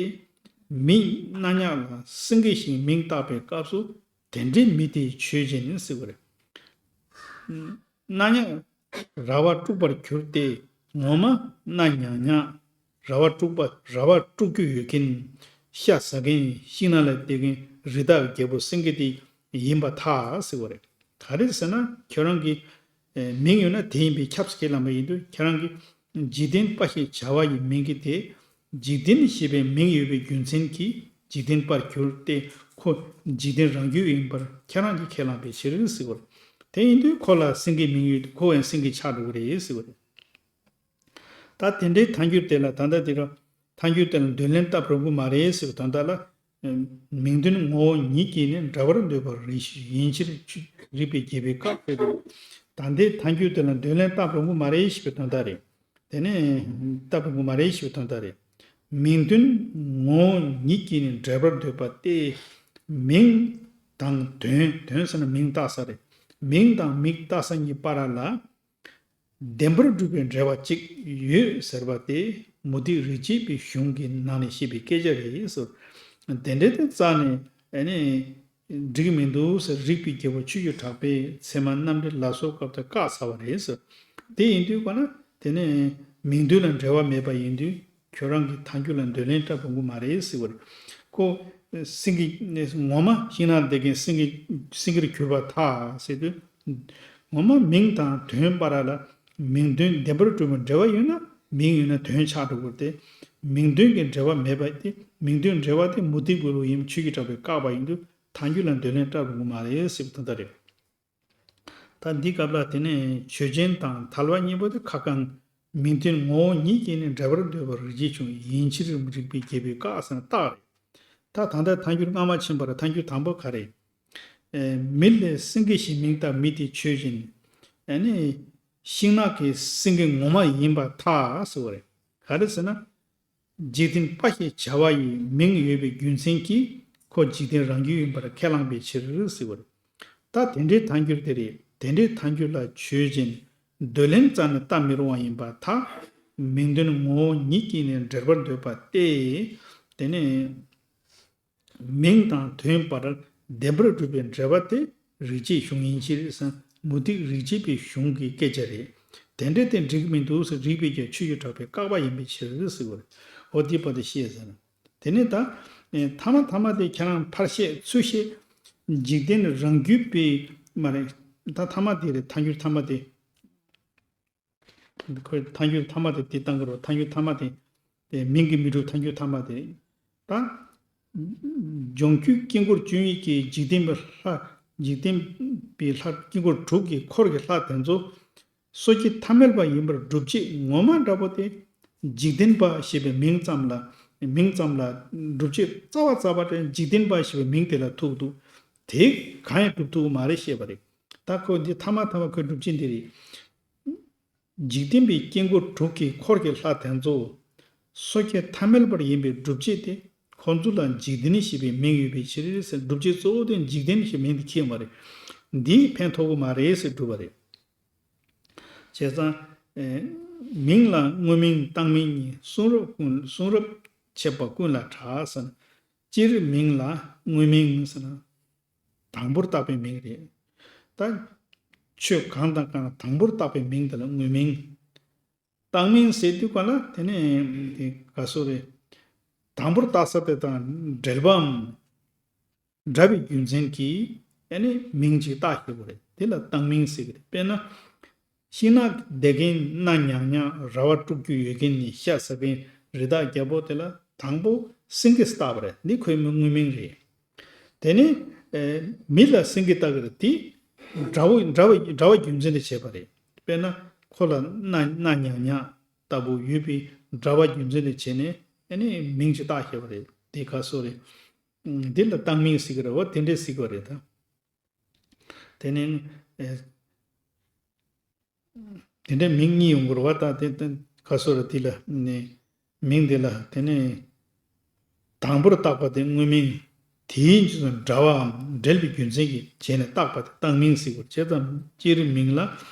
མི་སྣ་ཉག་ལ་སེང་གེ་ཞེས་མིང་བཏགས་པའི་སྐབས་སུ་དེ་འདྲའི་མི་དེ་ཆོས་ཅན་ཟེར་བ་རེད། སྣ་ཉག་ར་བ་དཀྲུགས་པར་གྱུར་ཏེ། ངོ་མ་སྣ་ཉག་ཉག་ར་བ་དཀྲུགས་པ། ར་བ་དཀྲུགས་རྒྱུ་ཡོད་མཁན། ཤ་ཟ་མཁན། ཤིང་ནགས་ལ་བསྡད་མཁན་རི་དྭགས་རྒྱལ་པོ་སེང་གེ་དེ་ཡིན་པར་ཐལ་ཟེར་བ་རེད། ག་རེ་ཟེར་ན། ཁྱོད་རང་གི་མིང་ཡོད་ན་དེ་ཡིན་པས་ཁྱབ་ཟེར་ཁས་བླངས་པ་ཡིན་དུས། ཁྱེད་རང་གི་འཇིག་རྟེན་པ་ཞེས་བྱ་བ་ཡི་མིང་གིས་དེ་འཇིག་རྟེན་ཞེས་པའི་མིང་ཡོད་པའི་རྒྱུ་མཚན་གྱིས་འཇིག་རྟེན་པར་གྱུར་ཏེ། ཁོ་འཇིག་རྟེན་རང་རྒྱུད་ཡིན་པར་ཁྱེད་རང་གིས་ཁས་བླངས་པའི་ཕྱིར་ཟེར་བ་རེད། དེ་ཡིན་དུས་ཁོ་ལ་སེང་གེའི་མིང་ཡོད་དུས་ཁོ་ཡང་སེང་གེ་ཆགས་འགྲོ་གི་རེད་ཟེར་བ་རེད། ད་དེ་འདྲའི་ཐལ་འགྱུར་དེ་ལ། ད་ལྟ་དེ་ར་ཐལ་འགྱུར་དེ་ལ་འདོད་ལན་བཏབ་རུང་གི་མ་རེད་ཟེར་བའི་དོན་དག་ལ། མིང་དོན་ངོ་བོ་ཉིད་ཀྱིས་ནི་འབྲེལ་བར་འདོད་པར་རིགས་ཡིན་ཕྱིར། རིགས་པས་རྒྱས་པའི་སྐབས་དེ་རེད། ད་ལྟའི་ཐལ་འགྱུར་དེ་ལ་འདོད་ལན་བཏབ་རུང་གི་མ་རེད་ཞེས་པའི་དོན་དག་རེད། དེ་ནས་བཏབ་རུང་གི་མ་རེད་ཞེས་པའི་དོན་དག་རེད། མིང་དོན་ངོ་བོ་ཉིད་ཀྱིས་ནི་འབྲེལ་བར་འདོད་པ་སྟེ། མིང་དང་དོན། དོན་ཟེར་ན་མིང་བཏགས་ས་རེད། མིང་དང་མིང་བཏགས་ས་གཉིས་བར་ལ་བདེན་པར་གྲུབ་པའི་འབྲེལ་བ་གཅིག་ཡོད་ཟེར་བ་དེ་མུ་སྟེགས་རིགས་བྱེད་པའི་གཞུང་གི་ནང་ནས་བཤད་པའི་སྐད་ཆ་རེད་ཟེར། དེ་འདྲ་དེ་རྩ་ནས་ཨ་ནི་འགྲིག་གི་མི་འདུག་ཟེར། རིགས་པས་རྒྱས་པ་ཆོས་ཀྱི་གྲགས་པས་ཚད་མ་རྣམ་འགྲེལ་ལ་སོགས་སྐབས་དེར་བཀག་ཚར་བ་རེད་ཟེར། དེ་ཡིན་དུས་ག་ན་དེ་ནས་མིང་དོན་ལ་འབྲེལ་བ་མེད་པ་ཡིན་དུས། ཁྱོད་རང་གིས་ཐལ་འགྱུར་ལ་འདོད་ལན་བཏབ་རུང་གི་མ་རེད་ཟེར་བ་རེད། ཁོ་སེང་གེ་ངོ་མ་ཤིང་ནགས་བསྡད་མཁན་སེང་གེ་སེང་གེར་གྱུར་པར་ཐལ་ཟེར་དུས། ངོ་མ་མིང་དང་དོན་བར་ལ་མིང་དོན་བདེན་པར་གྲུབ་པའི་འབྲེལ་བ་ཡོད་ན། མིང་ཡོད་ན་དོན་ཆགས་འགྲོ་དགོས་ཏེ། མིང་དོན་གྱི་འབྲེལ་བ་མེད་པ་སྟེ། མིང་དོན་འབྲེལ་བ་དེ་མུ་སྟེགས་པའི་ལུགས་ཡིན་པས་ཆོས་ཀྱི་གྲགས་པས་བཀག་པ་ཡིན་དུས། ཐལ་འགྱུར་ལ་འདོད་ལན་བཏབ་རུང་གི་མ་རེད་ཟེར་བའི་དོན་དག་རེད། ད་འདི་སྐབས་ལ་དེ་ནས་ཆོས་ཅན་དང་ཐལ་བ་གཉིས་པོ་དེ་ཁ་བསྐང་། མིང་དོན་ངོ་བོ་ཉིད་ཀྱིས་ནི་འབྲེལ་བར་འདོད་པར་རིགས་བྱེད་གཞུང་ཡིན་ཕྱིར། རིགས་པས་རྒྱས་པའི་བཀག་ཟེར་ན་རྟགས་རེད། ད་ད་ལྟ་ཐལ་འགྱུར་སྔ་མ་ཕྱིན་པ་རེད། ཐལ་འགྱུར་དང་པོ་ག་རེ། ཨེ། མི་ལ་སེང་གེ་ཞེས་མིང་བཏགས་མི་དེ་ཆོས་ཅན། ཨ་ནི་ཤིང་ནགས་ཀྱི་སེང་གེ་ངོ་མ་ཡིན་པར་ཐལ་ཟེར་བ་རེད། ག་རེ་ཟེར་ན། འཇིག་རྟེན་པ་ཞེས་བྱ་བ་ཡི་མིང་ཡོད་པའི་རྒྱུ་མཚན་གྱིས་ཁོ་འཇིག་རྟེན་རང་རྒྱུད་ཡིན་པར་ཁས་བླངས་པའི་ཕྱིར་ཟེར་བ་རེད། ད་དེ་འདྲའི་ཐལ་འགྱུར་དེ་རེད། དེ་འདྲའི་ཐལ་འགྱུར་ལ་ཆོས་ཅན། འདོད་ལན་རྩ་ནས་བཏབ་མི་རུང་བ་ཡིན་པར་ཐལ། མིང་དོན་ངོ་བོ་ཉིད་ཀྱིས་ནི་འབྲེལ་བར་འདོད་པ་སྟེ། དེ་ནས་མིང་དང་དོན་བར་བདེན་པར་གྲུབ་པའི་འབྲེལ་བ་དེ་རིགས་བྱེད་གཞུང་ཡིན་ཕྱིར་ཟེར། མུ་སྟེགས་རིགས་བྱེད་པའི་གཞུང་གི་སྐད་ཆ་རེད། དེ་འདྲ་དེ་འགྲིག་མི་འདུག་ཟེར། རིགས་པས་ཀྱང་ཆོས་ཀྱི་གྲགས་པས་བཀག་པ་ཡིན་པའི་ཕྱིར་ཟེར་བ་རེད། འོ་འདི་བར་དུ་ཤེས་ཟེར། དེ་ནས་ད། ཨེ། ཐ་མ་ཐ་མ་དེ་ཁྱེད་རང་ཕར་བཤད་ཚུར་བཤད། འཇིག་རྟེན་རང་རྒྱུད་པས་མ་རེད། ད་ཐ་མ་དེ་རེད། ཐལ་འགྱུར་ཐ་མ་དེ། ཁོས་ཐལ་འགྱུར་ཐ་མ་དེ་དེ་བཏང་གི་རེད། ཐལ་འགྱུར་ཐ་མ་དེ། དེ་མིང་གིས་མི་འགྲུབ། ཐལ་འགྱུར་ཐ་མ་དེ་རེད། ད། འབྱུང་ཁུངས་དཀྱིལ་འཁོར་བཅུ་གཉིས་ཀྱི་འཇིག་རྟེན་པའི་ལྷ། འཇིག་རྟེན་པའི་ལྷ། དཀྱིལ་འཁོར་དྲུག་གི་འཁོར་གྱི་ལྷ་དེ་ཚོ། སོ་སྐྱེ་ཐ་མལ་པ་ཡིན་པར་སྒྲུབ་བྱེད་ངོ་མ་འདྲ་པོ་དེ། འཇིག་རྟེན་པ་ཞེས་པའི་མིང་ཙམ་ལ། མིང་ཙམ་ལ། སྒྲུབ་བྱེད་རྩ་བ་རྩ་བ་དེ་འཇིག་རྟེན་པ་ཞེས་པའི་མིང་དེ་ལ་ཐུག་འདུག། དེ་གང་ཡང་སྒྲུབ་ཐུབ་མ་རེད་ཞེས་པ་རེད། ད་ཁོས་འདི་ཐ་མ་ཐ་མ་ཁོས་སྒྲུབ་བྱེད་འདི་རེད། འཇིག་རྟེན་པའི་དཀྱིལ་འཁོར་དྲུག་གི་འཁོར་གྱི་ལྷ་དེ་ཚོ། སོ་སྐྱེ་ཐ་མལ་པར་ཡིན་པའི་སྒྲུབ་བྱེད་དེ། ཁོ་ཚོ་ལ་འཇིག་རྟེན་ཞེས་པའི་མིང་ཡོད་པའི་ཕྱིར་ཟེར། སྒྲུབ་བྱེད་གཙོ་བོ་དེ་འཇིག་རྟེན་ཞེས་མིང་དེ་ཁྱེར་མ་རེད། འདིས་ཕན་ཐོགས་ཀྱི་མ་རེད་ཟེར་སྒྲུབ་པ་རེད། བྱས་ཙང་། ཨེ། མིང་ལ་དངོས་མིང་བཏགས་མིང་གཉིས། གསུང་རབ་ཀུན། གསུང་རབ་འཆད་པ་ཀུན་ལ་གྲགས་ཟེར་ན། སྤྱིར་མིང་ལ་དངོས་མིང་ཟེར་ན། དང་པོར་བཏགས་པའི་མིང་རེད། ད་ཆོས་གང་དང་གང་དང་པོར་བཏགས་པའི་མིང་དེ་ལ་དངོས་མིང་། བཏགས་མིང་ཟེར་དུས་ག་ལ་དེ་ནས་དེ་ག་སོ་རེད། དང་པོར་བཏགས་ས་དེ་དང་འབྲེལ་བའམ། འདྲ་བའི་རྒྱུ་མཚན་གྱིས་ཨ་ནི་མིང་གཅིག་བཏགས་ཞེས་པ་རེད། དེ་ལ་བཏགས་མིང་ཟེར་གྱི་རེད། དཔེར་ན། ཤིང་ནགས་བསྡད་མཁན་སྣ་ཉག་ཉག་ར་བ་དཀྲུག་རྒྱུ་ཡོད་མཁན་ནི་ཤ་ཟ་མཁན་རི་དྭགས་རྒྱལ་པོ་དེ་ལ་དང་པོ་སེང་གེ་བཏགས་པ་རེད། འདི་ཁོའི་དངོས་མིང་རེད། དེ་ནས་ཨེ་མི་ལ་སེང་གེ་བཏགས་ཀྱི་རེད། དེ་འདྲ་བོ་འདྲ་བ་འདྲ་བ་རྒྱུ་མཚན་དུ་བྱས་པ་རེད། དཔེར་ན་ཁོ་ལ་སྣ་སྣ་ཉག་ཉག་ལྟ་བུ་ཡོད་པའི་འདྲ་བ་རྒྱུ་མཚན་དུ་བྱས་ནས་ཨ་ནི་མིང་ཅིག་བཏགས་བཞག་པ་རེད། དེ་ག་སོ་རེད། ཨུམ། འདི་ལ་བཏགས་མིང་ཟེར་གྱི་རེད་བ། དེ་འདྲས་ཟེར་གྱི་རེད་ད། དེ་ནས་ཨེ། དེ་འདྲའི་མིང་གཉིས་ཡོང་གི་རེད་བ། ད་དེ་དེ་ག་སོ་ར་དེ་ལ་ནི་མིང་དེ་ལ་དེ་ནི་དང་པོར་བཏགས་པ་དེ་དངོས་མིང་། དེའི་རྗེས་སུ་འདྲ་བའམ་འབྲེལ་བའི་རྒྱུ་མཚན་གྱིས་བྱས་ནས་བཏགས་པ་དེ་བཏགས་མིང་ཟེར་གྱི་རེད། བྱས་ཙང་སྤྱིར་མིང་ལ་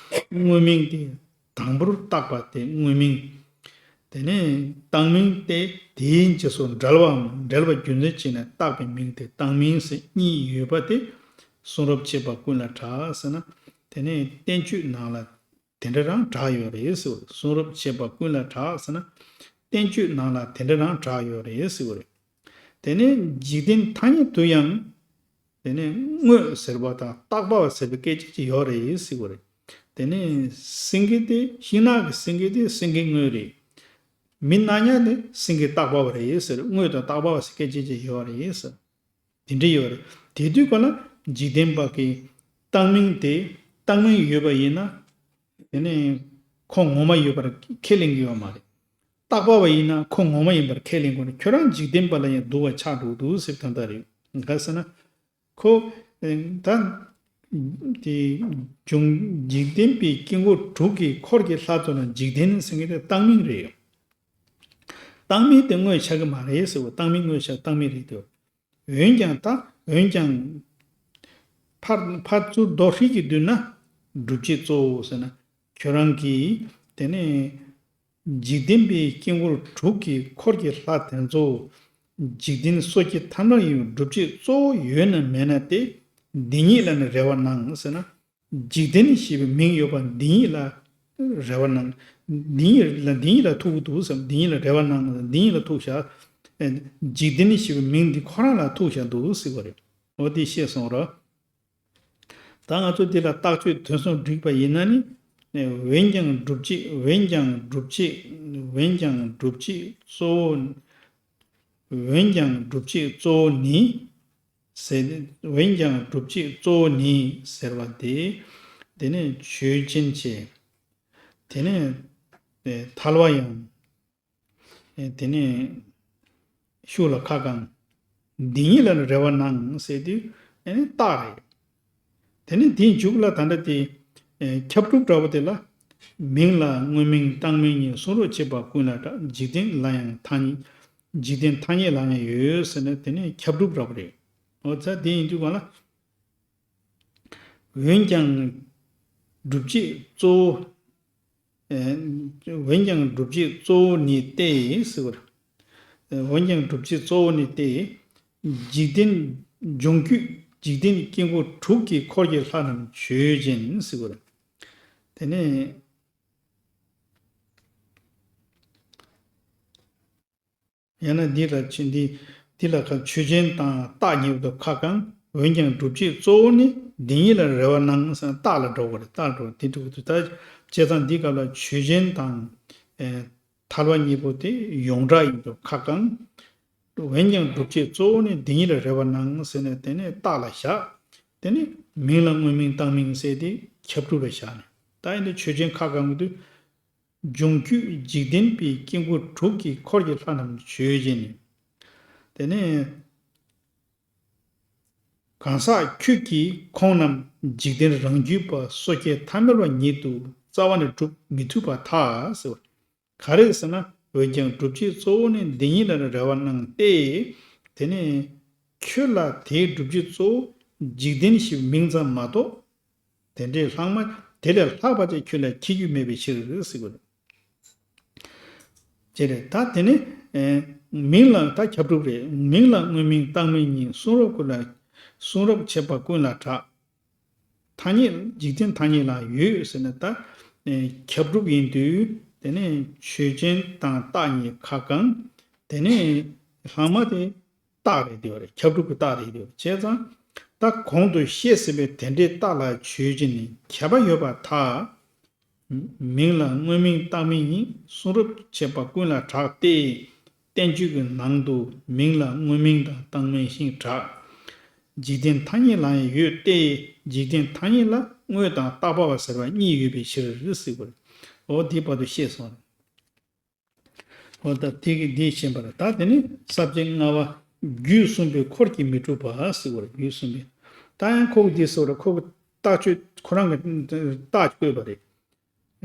དངོས་མིང་སྟེ། དང་པོར་བཏགས་པ་དེ་དངོས་མིང་། དེ་ནས་བཏགས་མིང་སྟེ། དེའི་རྗེས་སུ་འབྲེལ་བའམ་འབྲེལ་བ་རྒྱུ་མཚན་བྱས་ནས་བཏགས་པའི་མིང་དེ་བཏགས་མིང་ཟེར་གཉིས་ཡོད་པ་དེ་གསུང་རབ་བྱེད་པ་ཀུན་ལ་གྲགས་ཟེར་ན། དེ་ནས་བསྟན་བཅོས་ནང་ལ་དེ་འདྲ་རང་གྲགས་ཡོད་རེད་ཟེར། གསུང་རབ་བྱེད་པ་ཀུན་ལ་གྲགས་ཟེར་ན། བསྟན་བཅོས་ནང་ལ་དེ་འདྲ་རང་གྲགས་ཡོད་རེད་ཟེར་བ་རེད། དེ་ནས་འཇིག་རྟེན་ཐ་སྙད་དུ་ཡང་། དེ་ནས་དངོས་ཟེར་བ་དང་བཏགས་པ་བ་ཟེར་བའི་སྐད་ཆ་ཅིག་ཡོད་རེད་ཟེར་བ་རེད། དེ་ནས་སེང་གེ་དེ་ཤིང་ནགས་ཀྱི་སེང་གེ་དེ་སེང་གེ་དངོས་རེད། མི་སྣ་ཉག་དེ་སེང་གེ་བཏགས་པ་བ་རེད་ཟེར། དངོས་དང་བཏགས་པ་བ་ཟེར་སྐད་ཆ་ཅིག་ཡོད་རེད་ཟེར། དེ་འདྲ་ཡོད་རེད། དེ་དུས་ག་ལ་འཇིག་རྟེན་པ་གི་བཏགས་མིང་དེ་བཏགས་མིང་ཡོད་པ་ཡིན་ན། དེ་ནས་ཁོ་ངོ་མ་ཡོད་པར་ཁས་ལེན་གྱི་ཡོད་མ་རེད། བཏགས་པ་བ་ཡིན་ན་ཁོ་ངོ་མ་ཡིན་པར་ཁས་ལེན་དགོས་ནས། ཁྱོད་རང་འཇིག་རྟེན་པ་ལ་ཡང་སྡུག་པ་ཆགས་འགྲོ་འདུག་ཟེར་དོན་དག་རེད། ག་ཟེར་ན། ཁོ་ད་དེ་འབྱུང་འཇིག་རྟེན་པའི་དཀྱིལ་འཁོར་དྲུག་གི་འཁོར་གྱི་ལྷ་ཚོ་ལ་འཇིག་རྟེན་ཟེར་མཁན་དེ་བཏགས་མིང་རེད། བཏགས་མིང་དེ་དངོས་ཆགས་ཀྱི་མ་རེད་ཟེར་བ། བཏགས་མིང་དངོས་ཆགས་བཏགས་མིང་རེད་དོ། འོན་ཀྱང་ད་འོན་ཀྱང་། ཕར་ཕར་ཚུར་མདོར་བསྡུས་ཀྱིས་བསྡུས་ན། སྒྲུབ་བྱེད་གཙོ་བོ་ཟེར་ན། ཁྱོད་རང་གིས་དེ་ནས་འཇིག་རྟེན་པའི་དཀྱིལ་འཁོར་དྲུག་གི་འཁོར་གྱི་ལྷ་དེ་ཚོ་འཇིག་རྟེན་སོ་སྐྱེ་ཐམས་ཅད་ཡི་སྒྲུབ་བྱེད་གཙོ་བོ་ཡོད་ན་མེད་ན་དེ་འདི་ཉིད་ལ་ནི་རེ་བ་གནང་ཟེར་ན། འཇིག་རྟེན་ཞེས་པའི་མིང་ཡོད་པ་འདི་ཉིད་ལ་རེ་བ་གནང་། འདི་ཉིད་ལ་འདི་ཉིད་ལ་ཐུག་གི་འདུག་ཟེར། འདི་ཉིད་ལ་རེ་བ་གནང་། འདི་ཉིད་ལ་ཐུག་བཞག། འཇིག་རྟེན་ཞེས་པའི་མིང་འདི་ཁོ་རང་ལ་ཐུག་བཞག་འདུག་ཟེར་བ་རེད། འོ་དེ་ཤེས་སོང་ར། ད་ང་ཚོ་འདི་ལ་རྟགས་ཆོས་དོན་གསུམ་བསྒྲིགས་པ་ཡིན་ན་ནི། འོན་ཀྱང་སྒྲུབ་བྱེད། འོན་ཀྱང་སྒྲུབ་བྱེད། འོན་ཀྱང་སྒྲུབ་བྱེད་གཙོ་བོ། འོན་ཀྱང་སྒྲུབ་བྱེད་གཙོ་བོ་ནི། ཟེར། འོན་ཀྱང་སྒྲུབ་བྱེད་གཙོ་བོ་ནི་ཟེར་བ་དེ། དེ་ནས་ཆོས་ཅན་བྱས། དེ་ནས་ཐལ་བ་ཡང་། དེ་ནས་ཤུགས་ལ་ཁ་བསྐང་། འདི་ཉིད་ལ་རེ་བ་གནང་ཟེར་དུས་རྟགས་རེད། དེ་ནས་དེའི་མཇུག་ལ་ད་ལྟ་དེ་ཁྱབ་སྒྲུབ་འདྲ་བོ་དེ་ལ། མིང་ལ་དངོས་མིང་བཏགས་མིང་གཉིས། གསུང་རབ་བྱེད་པ་ཀུན་ལ་གྲགས། འཇིག་རྟེན་ལ་ཡང་ཐ་སྙད། འཇིག་རྟེན་ཐ་སྙད་ལ་ཡང་ཡོད་ཟེར་ནས་དེ་ནས་ཁྱབ་སྒྲུབ་འདྲ་བོ་རེད། འོ་ཙང་དེ་ཡིན་དུས་གང་ལ། འོན་ཀྱང་སྒྲུབ་བྱེད་གཙོ་བོ། འོན་ཀྱང་སྒྲུབ་བྱེད་གཙོ་བོ་ནི་སྟེ་ཟེར་བ་རེད། འོན་ཀྱང་སྒྲུབ་བྱེད་གཙོ་བོ་ནི་སྟེ། འཇིག་རྟེན། འབྱུང་ཁུངས་འཇིག་རྟེན་དཀྱིལ་འཁོར་དྲུག་གི་འཁོར་གྱི་ལྷ་རྣམས་ཆོས་ཅན་ཟེར་བ་རེད། དེ་ནས། ཡང་ན་འདི་ལ་ཆོས་འདི། འདི་ལ་ཁ་ཆོས་ཅན་དང་རྟགས་ཉེ་བར་དུ་ཁ་བསྐང་། འོན་ཀྱང་སྒྲུབ་བྱེད་གཙོ་བོ་ནི་འདི་ཉིད་ལ་རེ་བ་གནང་ཟེར་རྟགས་ལ་འགྲོ་བ་རེད། རྟགས་འགྲོ་དེ་འགྲོ་གི་འདུག་ད་བྱས་ཙང་འདི་སྐབས་ལ་ཆོས་ཅན་དང་། ཨེ། ཐལ་བ་གཉིས་པོ་དེ་ཡོངས་གྲགས་ཡིན་དུ་ཁ་བསྐང་། འོན་ཀྱང་སྒྲུབ་བྱེད་གཙོ་བོ་ནི་འདི་ཉིད་ལ་རེ་བ་གནང་ཟེར་ནས་དེ་ནས་རྟགས་ལ་བཞག། དེ་ནས་མིང་ལ་དངོས་མིང་བཏགས་མིང་ཟེར་ཏེ་ཁྱབ་སྒྲུབ་ལ་བཞག་ནས། ད་ཡིན་དུ་ཆོས་ཅན་ཁ་བསྐང་གི་དུས། འབྱུང་ཁུངས་འཇིག་རྟེན་པའི་དཀྱིལ་འཁོར་དྲུག་གི་འཁོར་གྱི་ལྷ་རྣམས་ཆོས་ཅན། དེ་ནས་གང་ཟག་ཁྱོད་ཀྱིས་ཁོང་རྣམས་འཇིག་རྟེན་རང་རྒྱུད་པ་སོ་སྐྱེ་ཐ་མལ་པ་ཉིད་དུ་རྩ་བ་ནས་སྒྲུབ་མི་ཐུབ་པར་ཐལ་ཟེར་བ། ག་རེ་ཟེར་ན། འོན་ཀྱང་སྒྲུབ་བྱེད་གཙོ་བོ་ནི་འདི་ཉིད་ལ་རེ་བ་གནང་སྟེ། དེ་ནས་ཁྱོད་ལ་དེའི་སྒྲུབ་བྱེད་གཙོ་བོ་འཇིག་རྟེན་ཞེས་མིང་ཙམ་མ་གཏོགས། དེ་འདྲའི་ལྷག་མ་དེ་ལས་ལྷག་པ་ཅིག་ཁྱོད་ལ་འཁྱེར་རྒྱུ་མེད་པའི་ཕྱིར་ཟེར་དགོས། ཅེས་རེད། ད་དེ་ནི། ཨེ། མིང་ལ་ད་ཁྱབ་སྒྲུབ་རེད། མིང་ལ་དངོས་མིང་བཏགས་མིང་གཉིས། གསུང་རབ་ཀུན་ལ། གསུང་རབ་བྱེད་པ་ཀུན་ལ་གྲགས། ཐ་སྙད་འཇིག་རྟེན་ཐ་སྙད་ལ་ཡོད་ཟེར་ན་ད། ཨེ། ཁྱབ་སྒྲུབ་ཡིན་དུས་དེ་ནི་ཆོས་ཅན་དང་རྟགས་གཉིས་ཁ་བསྐང་། དེ་ནི་ལྷག་མ་དེ། རྟགས་རེད་དེ་བ་རེད། ཁྱབ་སྒྲུབ་ཀྱི་རྟགས་རེད་དེ་བ་རེད། བྱས་ཙང་ད་གོང་དུ་བཤད་ཟིན་པའི་དེ་འདྲའི་རྟགས་ལ་ཆོས་ཅན་ནི་ཁྱབ་པ་ཡོད་པར་ཐལ། མིང་ལ་དངོས་མིང་བཏགས་མིང་ཡིན། གསུང་རབ་འཆད་པ་ཀུན་ལ་གྲགས་ཏེ། བསྟན་བཅོས་ཀྱི་ནང་དུ་མིང་ལ་དངོས་མིང་དང་བཏགས་མིང་ཞེས་གྲགས། འཇིག་རྟེན་ཐ་སྙད་ལ་ཡང་ཡོད་དེ། འཇིག་རྟེན་ཐ་སྙད་ལ་དངོས་དང་བཏགས་པ་ཟེར་བ་གཉིས་ཡོད་པའི་ཕྱིར་ཟེར་བ་རེད། འོ་དེའི་བར་དུ་ཤེས་སོང་། འོ་ད་དེ་གི་འདི་ཤེས་པ་རེད། ད་དེ་ནི་ས་བཅད་ལྔ་པ་རྒྱུད་གསུངས་པའི་འཁོར་གྱིས་མི་གྲུབ་པ་ཟེར་བ་རེད། རྒྱུད་གསུངས་པའི། ད་ཡང་ཁོ་གི་འདི་ཟེར་བ་རེད། ཁོ་གི་རྟགས་ཆོས་ཁོ་རང་གི་རྟགས་བཀོད་པ་རེད།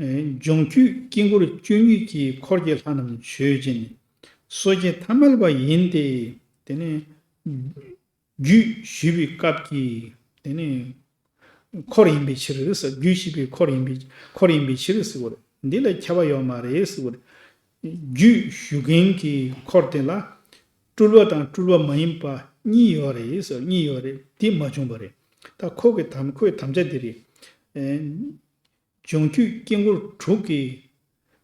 ཨེ། སྦྱོང་རྒྱུད་དཀྱིལ་འཁོར་བཅུ་གཉིས་ཀྱི་འཁོར་གྱི་ལྷ་རྣམས་ཆོས་ཅན། སོ་སྐྱེ་ཐ་མལ་པ་ཡིན་ཏེ། དེ་ནི་རྒྱུད་ཞུས་པའི་སྐབས་ཀྱི་དེ་ནི་འཁོར་ཡིན་པའི་ཕྱིར་ཟེར། རྒྱུད་ཞུས་པའི་འཁོར་ཡིན་པའི་འཁོར་ཡིན་པའི་ཕྱིར་ཟེར་བ་རེད། འདི་ལ་ཁྱབ་པ་ཡོད་མ་རེད་ཟེར་བ་རེད། རྒྱུད་ཞུ་མཁན་གྱི་འཁོར་དེ་ལ་སྤྲུལ་པ་དང་སྤྲུལ་པ་མ་ཡིན་པ་གཉིས་ཡོད་རེད་ཟེར། གཉིས་ཡོད་རེད། དེ་མ་བྱུང་བ་རེད། ད་ཁོ་གི་དམ་ཁོའི་དམ་བཅའ་འདི་རེད། ཨེ། སྦྱོང་རྒྱུད་དཀྱིལ་འཁོར་དྲུག་གི།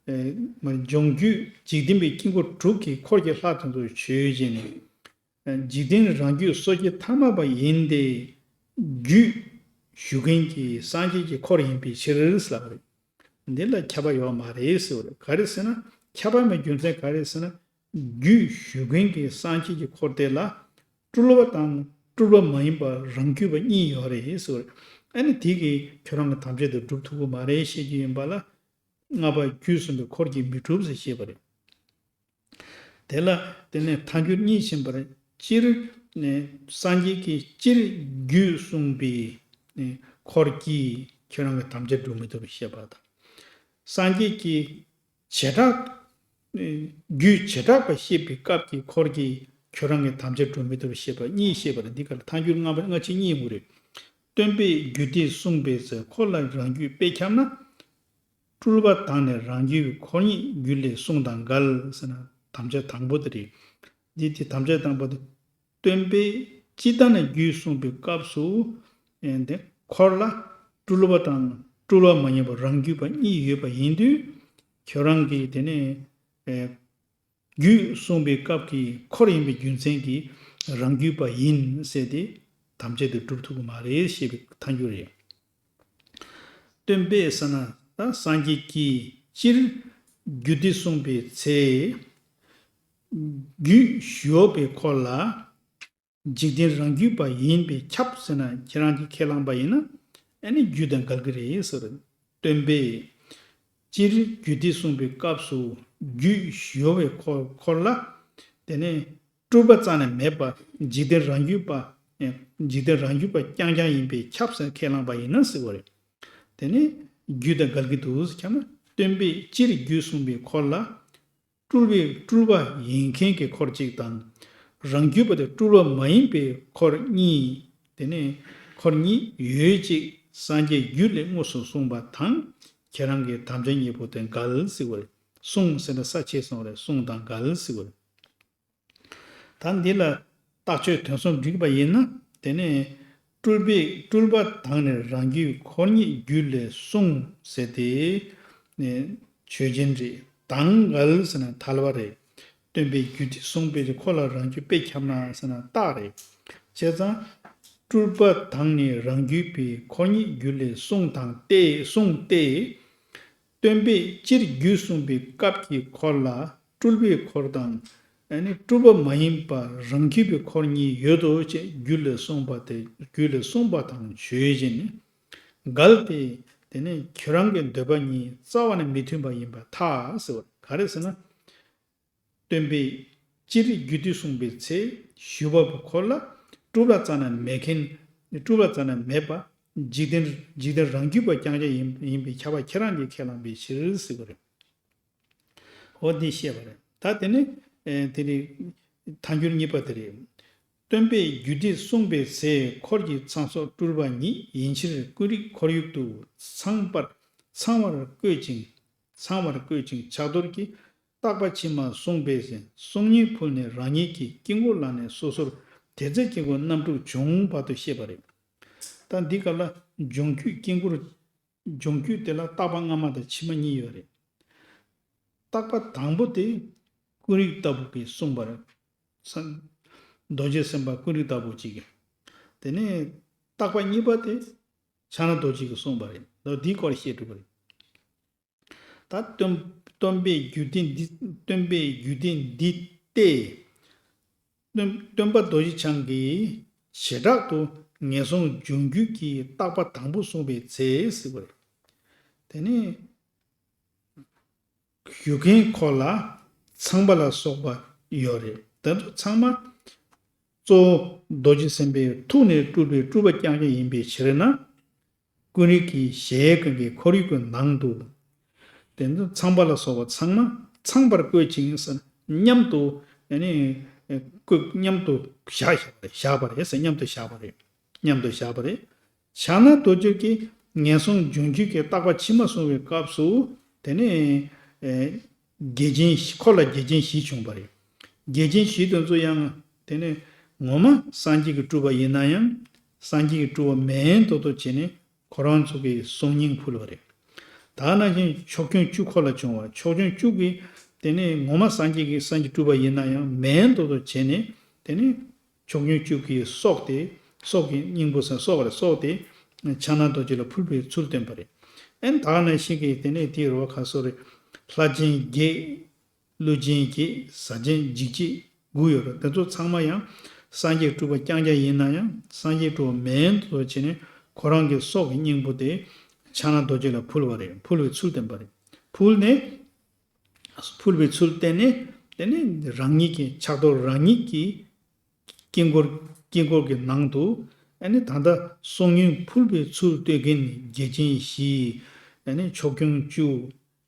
ཨེ། མ་སྦྱོང་རྒྱུད་འཇིག་རྟེན་པའི་དཀྱིལ་འཁོར་དྲུག་གི་འཁོར་གྱི་ལྷ་དེ་ཚོ་ཆོས་ཅན། ཨེ། འཇིག་རྟེན་རང་རྒྱུད་སོ་སྐྱེ་ཐ་མལ་པ་ཡིན་ཏེ། རྒྱུད་ཞུ་མཁན་གྱི་སངས་རྒྱས་ཀྱི་འཁོར་ཡིན་པའི་ཕྱིར་ལབ་པ་རེད། འདི་ལ་ཁྱབ་པ་ཡོད་མ་རེད་ཟེར་བ་རེད། ག་རེ་ཟེར་ན། ཁྱབ་པ་མེད་རྒྱུ་མཚན་ག་རེ་ཟེར་ན། རྒྱུད་ཞུ་མཁན་གྱི་སངས་རྒྱས་ཀྱི་འཁོར་དེ་ལ་སྤྲུལ་པ་དང་སྤྲུལ་པ་མ་ཡིན་པ་རང་རྒྱུད་པ་གཉིས་ཡོད་རེད་ཟེར་བ་རེད། ཨ་ནི་དེ་གིས་ཁྱོད་རང་གི་དམ་བཅའ་དེ་སྒྲུབ་ཐུབ་ཀྱི་མ་རེད་བཤད་ཀྱི་ཡིན་པ་ལ། ལྔ་པ་རྒྱུད་གསུངས་པའི་འཁོར་གྱིས་མི་གྲུབ་ཟེར་བཤད་པ་རེད། དེ་ལ་དེ་ནས་ཐལ་འགྱུར་གཉིས་ཕྱིན་པ་རེད། སྤྱིར་ནས་སངས་རྒྱས་ཀྱིས་སྤྱིར་རྒྱུད་གསུངས་པའི་ནས་འཁོར་གྱིས་ཁྱོད་རང་གི་དམ་བཅའ་སྒྲུབ་མི་ཐུབ་པ་བཤད་པ་དང་། སངས་རྒྱས་ཀྱིས་བྱེ་བྲག་རྒྱུད་བྱེ་བྲག་པ་བཤད་པའི་སྐབས་ཀྱི་འཁོར་གྱིས་ཁྱོད་རང་གི་དམ་བཅའ་སྒྲུབ་མི་ཐུབ་པ་བཤད་པ་གཉིས་བཤད་པ་རེད། འདི་ག་ལ་ཐལ་འགྱུར་ལྔ་པ་སྔ་ཕྱི་གཉིས་ཡོང་གི་རེད། སྟོན་པས་རྒྱུད་སྡེ་གསུངས་པའི་ཚེ་འཁོར་ལ་རང་རྒྱུད་དཔེ་ཁྱབ་ན། སྤྲུལ་པ་དང་ནི་རང་རྒྱུད་འཁོར་ཉིད་རྒྱུད་ལས་གསུངས་དང་འགལ་ཟེར་ན་དམ་བཅའ་དང་པོ་དེ་རེད། འདི་དེ་དམ་བཅའ་དང་པོ་དེ། སྟོན་པས་སྤྱིར་བཏང་ནས་རྒྱུད་གསུངས་པའི་སྐབས་སུ། ཨེ། འདི་འཁོར་ལ་སྤྲུལ་པ་དང་སྤྲུལ་པ་མ་ཡིན་པ་རང་རྒྱུད་པ་གཉིས་ཡོད་པ་ཡིན་དུས། ཁྱོད་རང་གིས་དེ་ནས། ཨེ། རྒྱུད་གསུངས་པའི་སྐབས་ཀྱི་འཁོར་ཡིན་པའི་རྒྱུ་མཚན་གྱིས་རང་རྒྱུད་པ་ཡིན་ཟེར་ཏེ་དམ་བཅའ་དེ་སྒྲུབ་ཐུབ་ཀྱི་མ་རེད་ཞེས་པའི་ཐལ་འགྱུར་རེད། སྟོན་པས་ཟེར་ན་ད་སངས་རྒྱས་ཀྱིས་སྤྱིར་རྒྱུད་སྡེ་གསུངས་པའི་ཚེ། རྒྱུད་ཞུ་བའི་འཁོར་ལ། འཇིག་རྟེན་རང་རྒྱུད་པ་ཡིན་པས་ཁྱབ་ཟེར་ན་ཁྱེད་རང་གིས་ཁས་བླངས་པ་ཡིན་ན། ཨ་ནི་རྒྱུད་དང་འགལ་གྱི་རེད་ཟེར། སྟོན་པས་སྤྱིར་རྒྱུད་སྡེ་གསུངས་པའི་སྐབས་སུ་རྒྱུད་ཞུ་བའི་འཁོར་འཁོར་ལ། དེ་ནས་སྤྲུལ་པ་རྩ་ནས་མེད་པ། འཇིག་རྟེན་རང་རྒྱུད་པ། འཇིག་རྟེན་རང་རྒྱུད་པ་རྐྱང་རྐྱང་ཡིན་པས་ཁྱབ་ཟེར་ཁས་བླངས་པ་ཡིན་ན་ཟེར་བ་རེད། དེ་ནས་རྒྱུད་དང་འགལ་གྱི་འདུག་ཟེར་ཁྱབ་ན། སྟོན་པས་སྤྱིར་རྒྱུད་གསུངས་པའི་འཁོར་ལ། སྤྲུལ་པའི་སྤྲུལ་པ་ཡིན་མཁན་གྱི་འཁོར་གཅིག་དང་། རང་རྒྱུད་པ་དེ་སྤྲུལ་པ་མ་ཡིན་པའི་འཁོར་གཉིས། དེ་ནས་འཁོར་གཉིས་ཡོད་ཅིག་སངས་རྒྱས་རྒྱུད་ལས་དངོས་སུ་གསུངས་པ་དང་། ཁྱེད་རང་གི་དམ་བཅའ་གཉིས་པོ་དེ་འགལ་ཟེར་བ་རེད། གསུངས་ཟེར་ན་ས་ཆེ་སོང་རེད། གསུངས་དང་འགལ་ཟེར་བ་རེད། ད་འདི་ལ་རྟགས་ཆོས་དོན་གསུམ་བསྒྲིགས་པ་ཡིན་ན། དེ་ནས་སྤྲུལ་པས་སྤྲུལ་པ་དང་ནི་རང་རྒྱུད་འཁོར་ཉིད་རྒྱུད་ལས་གསུངས་ཟེར་ཏེ། ནས་ཆོས་ཅན་རེད། དང་འགལ་ཟེར་ན་ཐལ་བ་རེད། སྟོན་པས་རྒྱུད་སྡེ་གསུངས་པའི་འཁོར་ལ་རང་རྒྱུད་དཔེ་ཁྱབ་ན་ཟེར་ན་རྟགས་རེད། བྱས་ཙང་། སྤྲུལ་པ་དང་ནི་རང་རྒྱུད་པའི་འཁོར་ཉིད་རྒྱུད་ལས་གསུངས་དང་སྟེ་གསུངས་ཏེ། སྟོན་པས་སྤྱིར་རྒྱུད་གསུངས་པའི་སྐབས་ཀྱི་འཁོར་ལ་སྤྲུལ་པའི་འཁོར་དང་། ཨ་ནི་སྤྲུལ་པ་མ་ཡིན་པ་རང་རྒྱུད་པའི་འཁོར་གཉིས་ཡོད་དོ་ཅེས་རྒྱུད་ལས་གསུངས་པ་དེ་རྒྱུད་ལས་གསུངས་པ་དང་ཆོས་ཅན། འགལ་ཏེ། དེ་ནས་ཁྱོད་རང་གི་འདོད་པ་གཉིས་རྩ་བ་ནས་མི་མཐུན་པ་ཡིན་པར་ཐལ་ཟེར་བ་ག་རེ་ཟེར་ན། སྟོན་པས་སྤྱིར་རྒྱུད་སྡེ་གསུངས་པའི་ཚེ་ཞུ་བ་པོ་འཁོར་ལ་སྤྲུལ་པ་རྩ་ནས་མེད་མཁན། སྤྲུལ་པ་རྩ་ནས་མེད་པ། འཇིག་རྟེན་འཇིག་རྟེན་རང་རྒྱུད་པ་རྐྱང་རྐྱང་ཡིན་ཡིན་པའི་ཁྱབ་པ་ཁྱེད་རང་གིས་ཁས་བླངས་པའི་ཕྱིར་ཟེར་བ་རེད། འོ་འདི་བཤད་པ་རེད། ད་དེ་ནི་ཨེ་དེ་རེད། ཐལ་འགྱུར་གཉིས་པ་དེ་རེད། སྟོན་པས་རྒྱུད་སྡེ་གསུངས་པའི་ཚེ་འཁོར་གྱི་ཚང་སོགས་སྤྲུལ་པ་ཉིད་ཡིན་ཕྱིར་ཀུན་རིག་ཁོར་ཡུག་ཏུ་ཚང་པར་ཚང་བར་བཀོད་ཅིང་། ཚང་བར་བཀོད་ཅིང་ཕྱག་རྡོར་གྱིས་བརྟག་པ་ཕྱི་མ་གསུངས་པས་གསུང་སྙན་ཕུལ་ནས་རང་ཉིད་ཀྱི་དཀྱིལ་འཁོར་ལ་ནི་སོ་སོར་དེ་ཚེ་དཀྱིལ་འཁོར་རྣམ་དྲུག་བྱུང་བར་དུ་བཤད་པ་རེད། ད་འདི་ག་ལ་སྦྱོང་རྒྱུད་དཀྱིལ་འཁོར། སྦྱོང་རྒྱུད་དེ་ལ་བརྟག་པ་སྔ་མ་དང་ཕྱི་མ་གཉིས་ཡོད་རེད། བརྟག་པ་དང་པོ་དེ་ཀུན་རིག་ལྟ་བུ་གིས་གསུངས་པ་རེད། ས་ རྡོ་རྗེ་སེམས་དཔའ་ཀུན་རིག་ལྟ་བུ་གཅིག་གིས། དེ་ནས་བརྟག་པ་གཉིས་པ་དེ་ཕྱག་ན་རྡོ་རྗེ་གིས་གསུངས་པ་རེད། ད་འདིའི་སྐོར་བཤད་གྲུབ་པ་རེད། ད་སྟོན་སྟོན་པའི་རྒྱུད་སྡེ་འདི་སྟོན་པའི་རྒྱུད་སྡེ་འདི་སྟེ། སྟོན་སྟོན་པ་རྡོ་རྗེ་འཆང་གིས་བྱེ་བྲག་ཏུ་ངན་སོང་སྦྱོང་རྒྱུད་ཀྱི་བརྟག་པ་དང་པོ་གསུངས་པའི་ཚེ་ཟེར་བ་རེད། དེ་ནས་ཞུ་མཁན་ཁོ་ལ་ཚངས་པ་ལ་སོགས་པ་ཡོད་རེད། དེ་ཚོ་ཚང་མ་གཙོ་བོ་རྡོ་རྗེ་སེམས་དཔའི་ཐུགས་ནས་སྤྲུལ་པའི་སྤྲུལ་པ་རྐྱང་རྐྱང་ཡིན་པའི་ཕྱིར་ན། ཀུན་རིག་གི་གཞལ་ཡས་ཀུན་གྱི་ཁོར་ཡུག་གི་ནང་དུ། དེ་ཚོ་ཚངས་པ་ལ་སོགས་པ་ཚང་མ་ཚངས་པར་བཀོད་ཅིང་ཟེར། མཉམ་དུ་ཨ་ནི་བཀོད། མཉམ་དུ་བཞག་བཞག་པ་རེད། བཞག་པ་རེད་ཟེར། མཉམ་དུ་བཞག་པ་རེད། མཉམ་དུ་བཞག་པ་རེད། ཕྱག་ན་རྡོ་རྗེ་གིས་ངན་སོང་སྦྱོང་རྒྱུད་ཀྱི་བརྟག་པ་ཕྱི་མ་གསུངས་པའི་སྐབས་སུ། དེ་ནས་ཨེ་འགལ་རྐྱེན་བཞི། འཁོར་ལ་འགལ་རྐྱེན་བཞི་བྱུང་བ་རེད། འགལ་རྐྱེན་བཞི་དེ་ཚོ་ཡང་དེ་ནས་ངོ་མ་སངས་རྒྱས་ཀྱི་སྤྲུལ་པ་ཡིན་ན་ཡང་། སངས་རྒྱས་ཀྱི་སྤྲུལ་པ་མིན་མདོག་མདོག་བྱས་ནས་ཁོ་རང་ཚོ་གིས་གསུང་སྙིང་ཕུལ་བ་རེད། ད་ནང་བཞིན་ཕྱོགས་སྐྱོང་བཅུ་འཁོར་ལ་བྱུང་བ། ཕྱོགས་སྐྱོང་བཅུ་གིས་དེ་ནས་ངོ་མ་སངས་རྒྱས་ཀྱི་སངས་རྒྱས་སྤྲུལ་པ་ཡིན་ན་ཡང་མིན་མདོག་མདོག་བྱས་ནས། དེ་ནས་ཕྱོགས་སྐྱོང་བཅུ་གིས་སྲོག་དེ། སྲོག་གི་སྙིང་པོ་ཟེར། སྲོག་རེད། སྲོག་དེ་ཕྱག་ན་རྡོ་རྗེ་ལ་ཕུལ་བའི་ཚུལ་སྟོན་པ་རེད། ཨན་ད་ནང་བཞིན་གྱི་དེ་ནས་དེའི་རོ་ཁ་སོ་རེད། ལྷ་སྦྱིན་བརྒྱད། ཀླུ་སྦྱིན་བརྒྱད། གཟའ་སྦྱིན་འཇིགས་བྱེད་དགུ་ཡོད་རེད། དེ་ཚོ་ཚང་མ་ཡང་སངས་རྒྱས་སྤྲུལ་པ་རྐྱང་རྐྱང་ཡིན་ན་ཡང་། སངས་རྒྱས་སྤྲུལ་པ་མིན་མདོག་མདོག་བྱས་ནས་ཁོ་རང་གི་སྲོག་གི་སྙིང་པོ་དེ་ཕྱག་ན་རྡོ་རྗེ་ལ་ཕུལ་བ་རེད། ཕུལ་བའི་ཚུལ་སྟོན་པ་རེད། ཕུལ་ནས། ཕུལ་བའི་ཚུལ་བསྟན་ནས། དེ་ནས་རང་ཉིད་ཀྱི་ཕྱག་རྡོར་རང་ཉིད་ཀྱི་དཀྱིལ་འཁོར། དཀྱིལ་འཁོར་གྱི་ནང་དུ། ཨ་ནི་ད་ལྟ་གསུང་སྙིང་ཕུལ་བའི་ཚུལ་སྟོན་མཁན་འགལ་རྐྱེན་བཞི། ཨ་ནི་ཕྱོགས་སྐྱོང་བཅུ།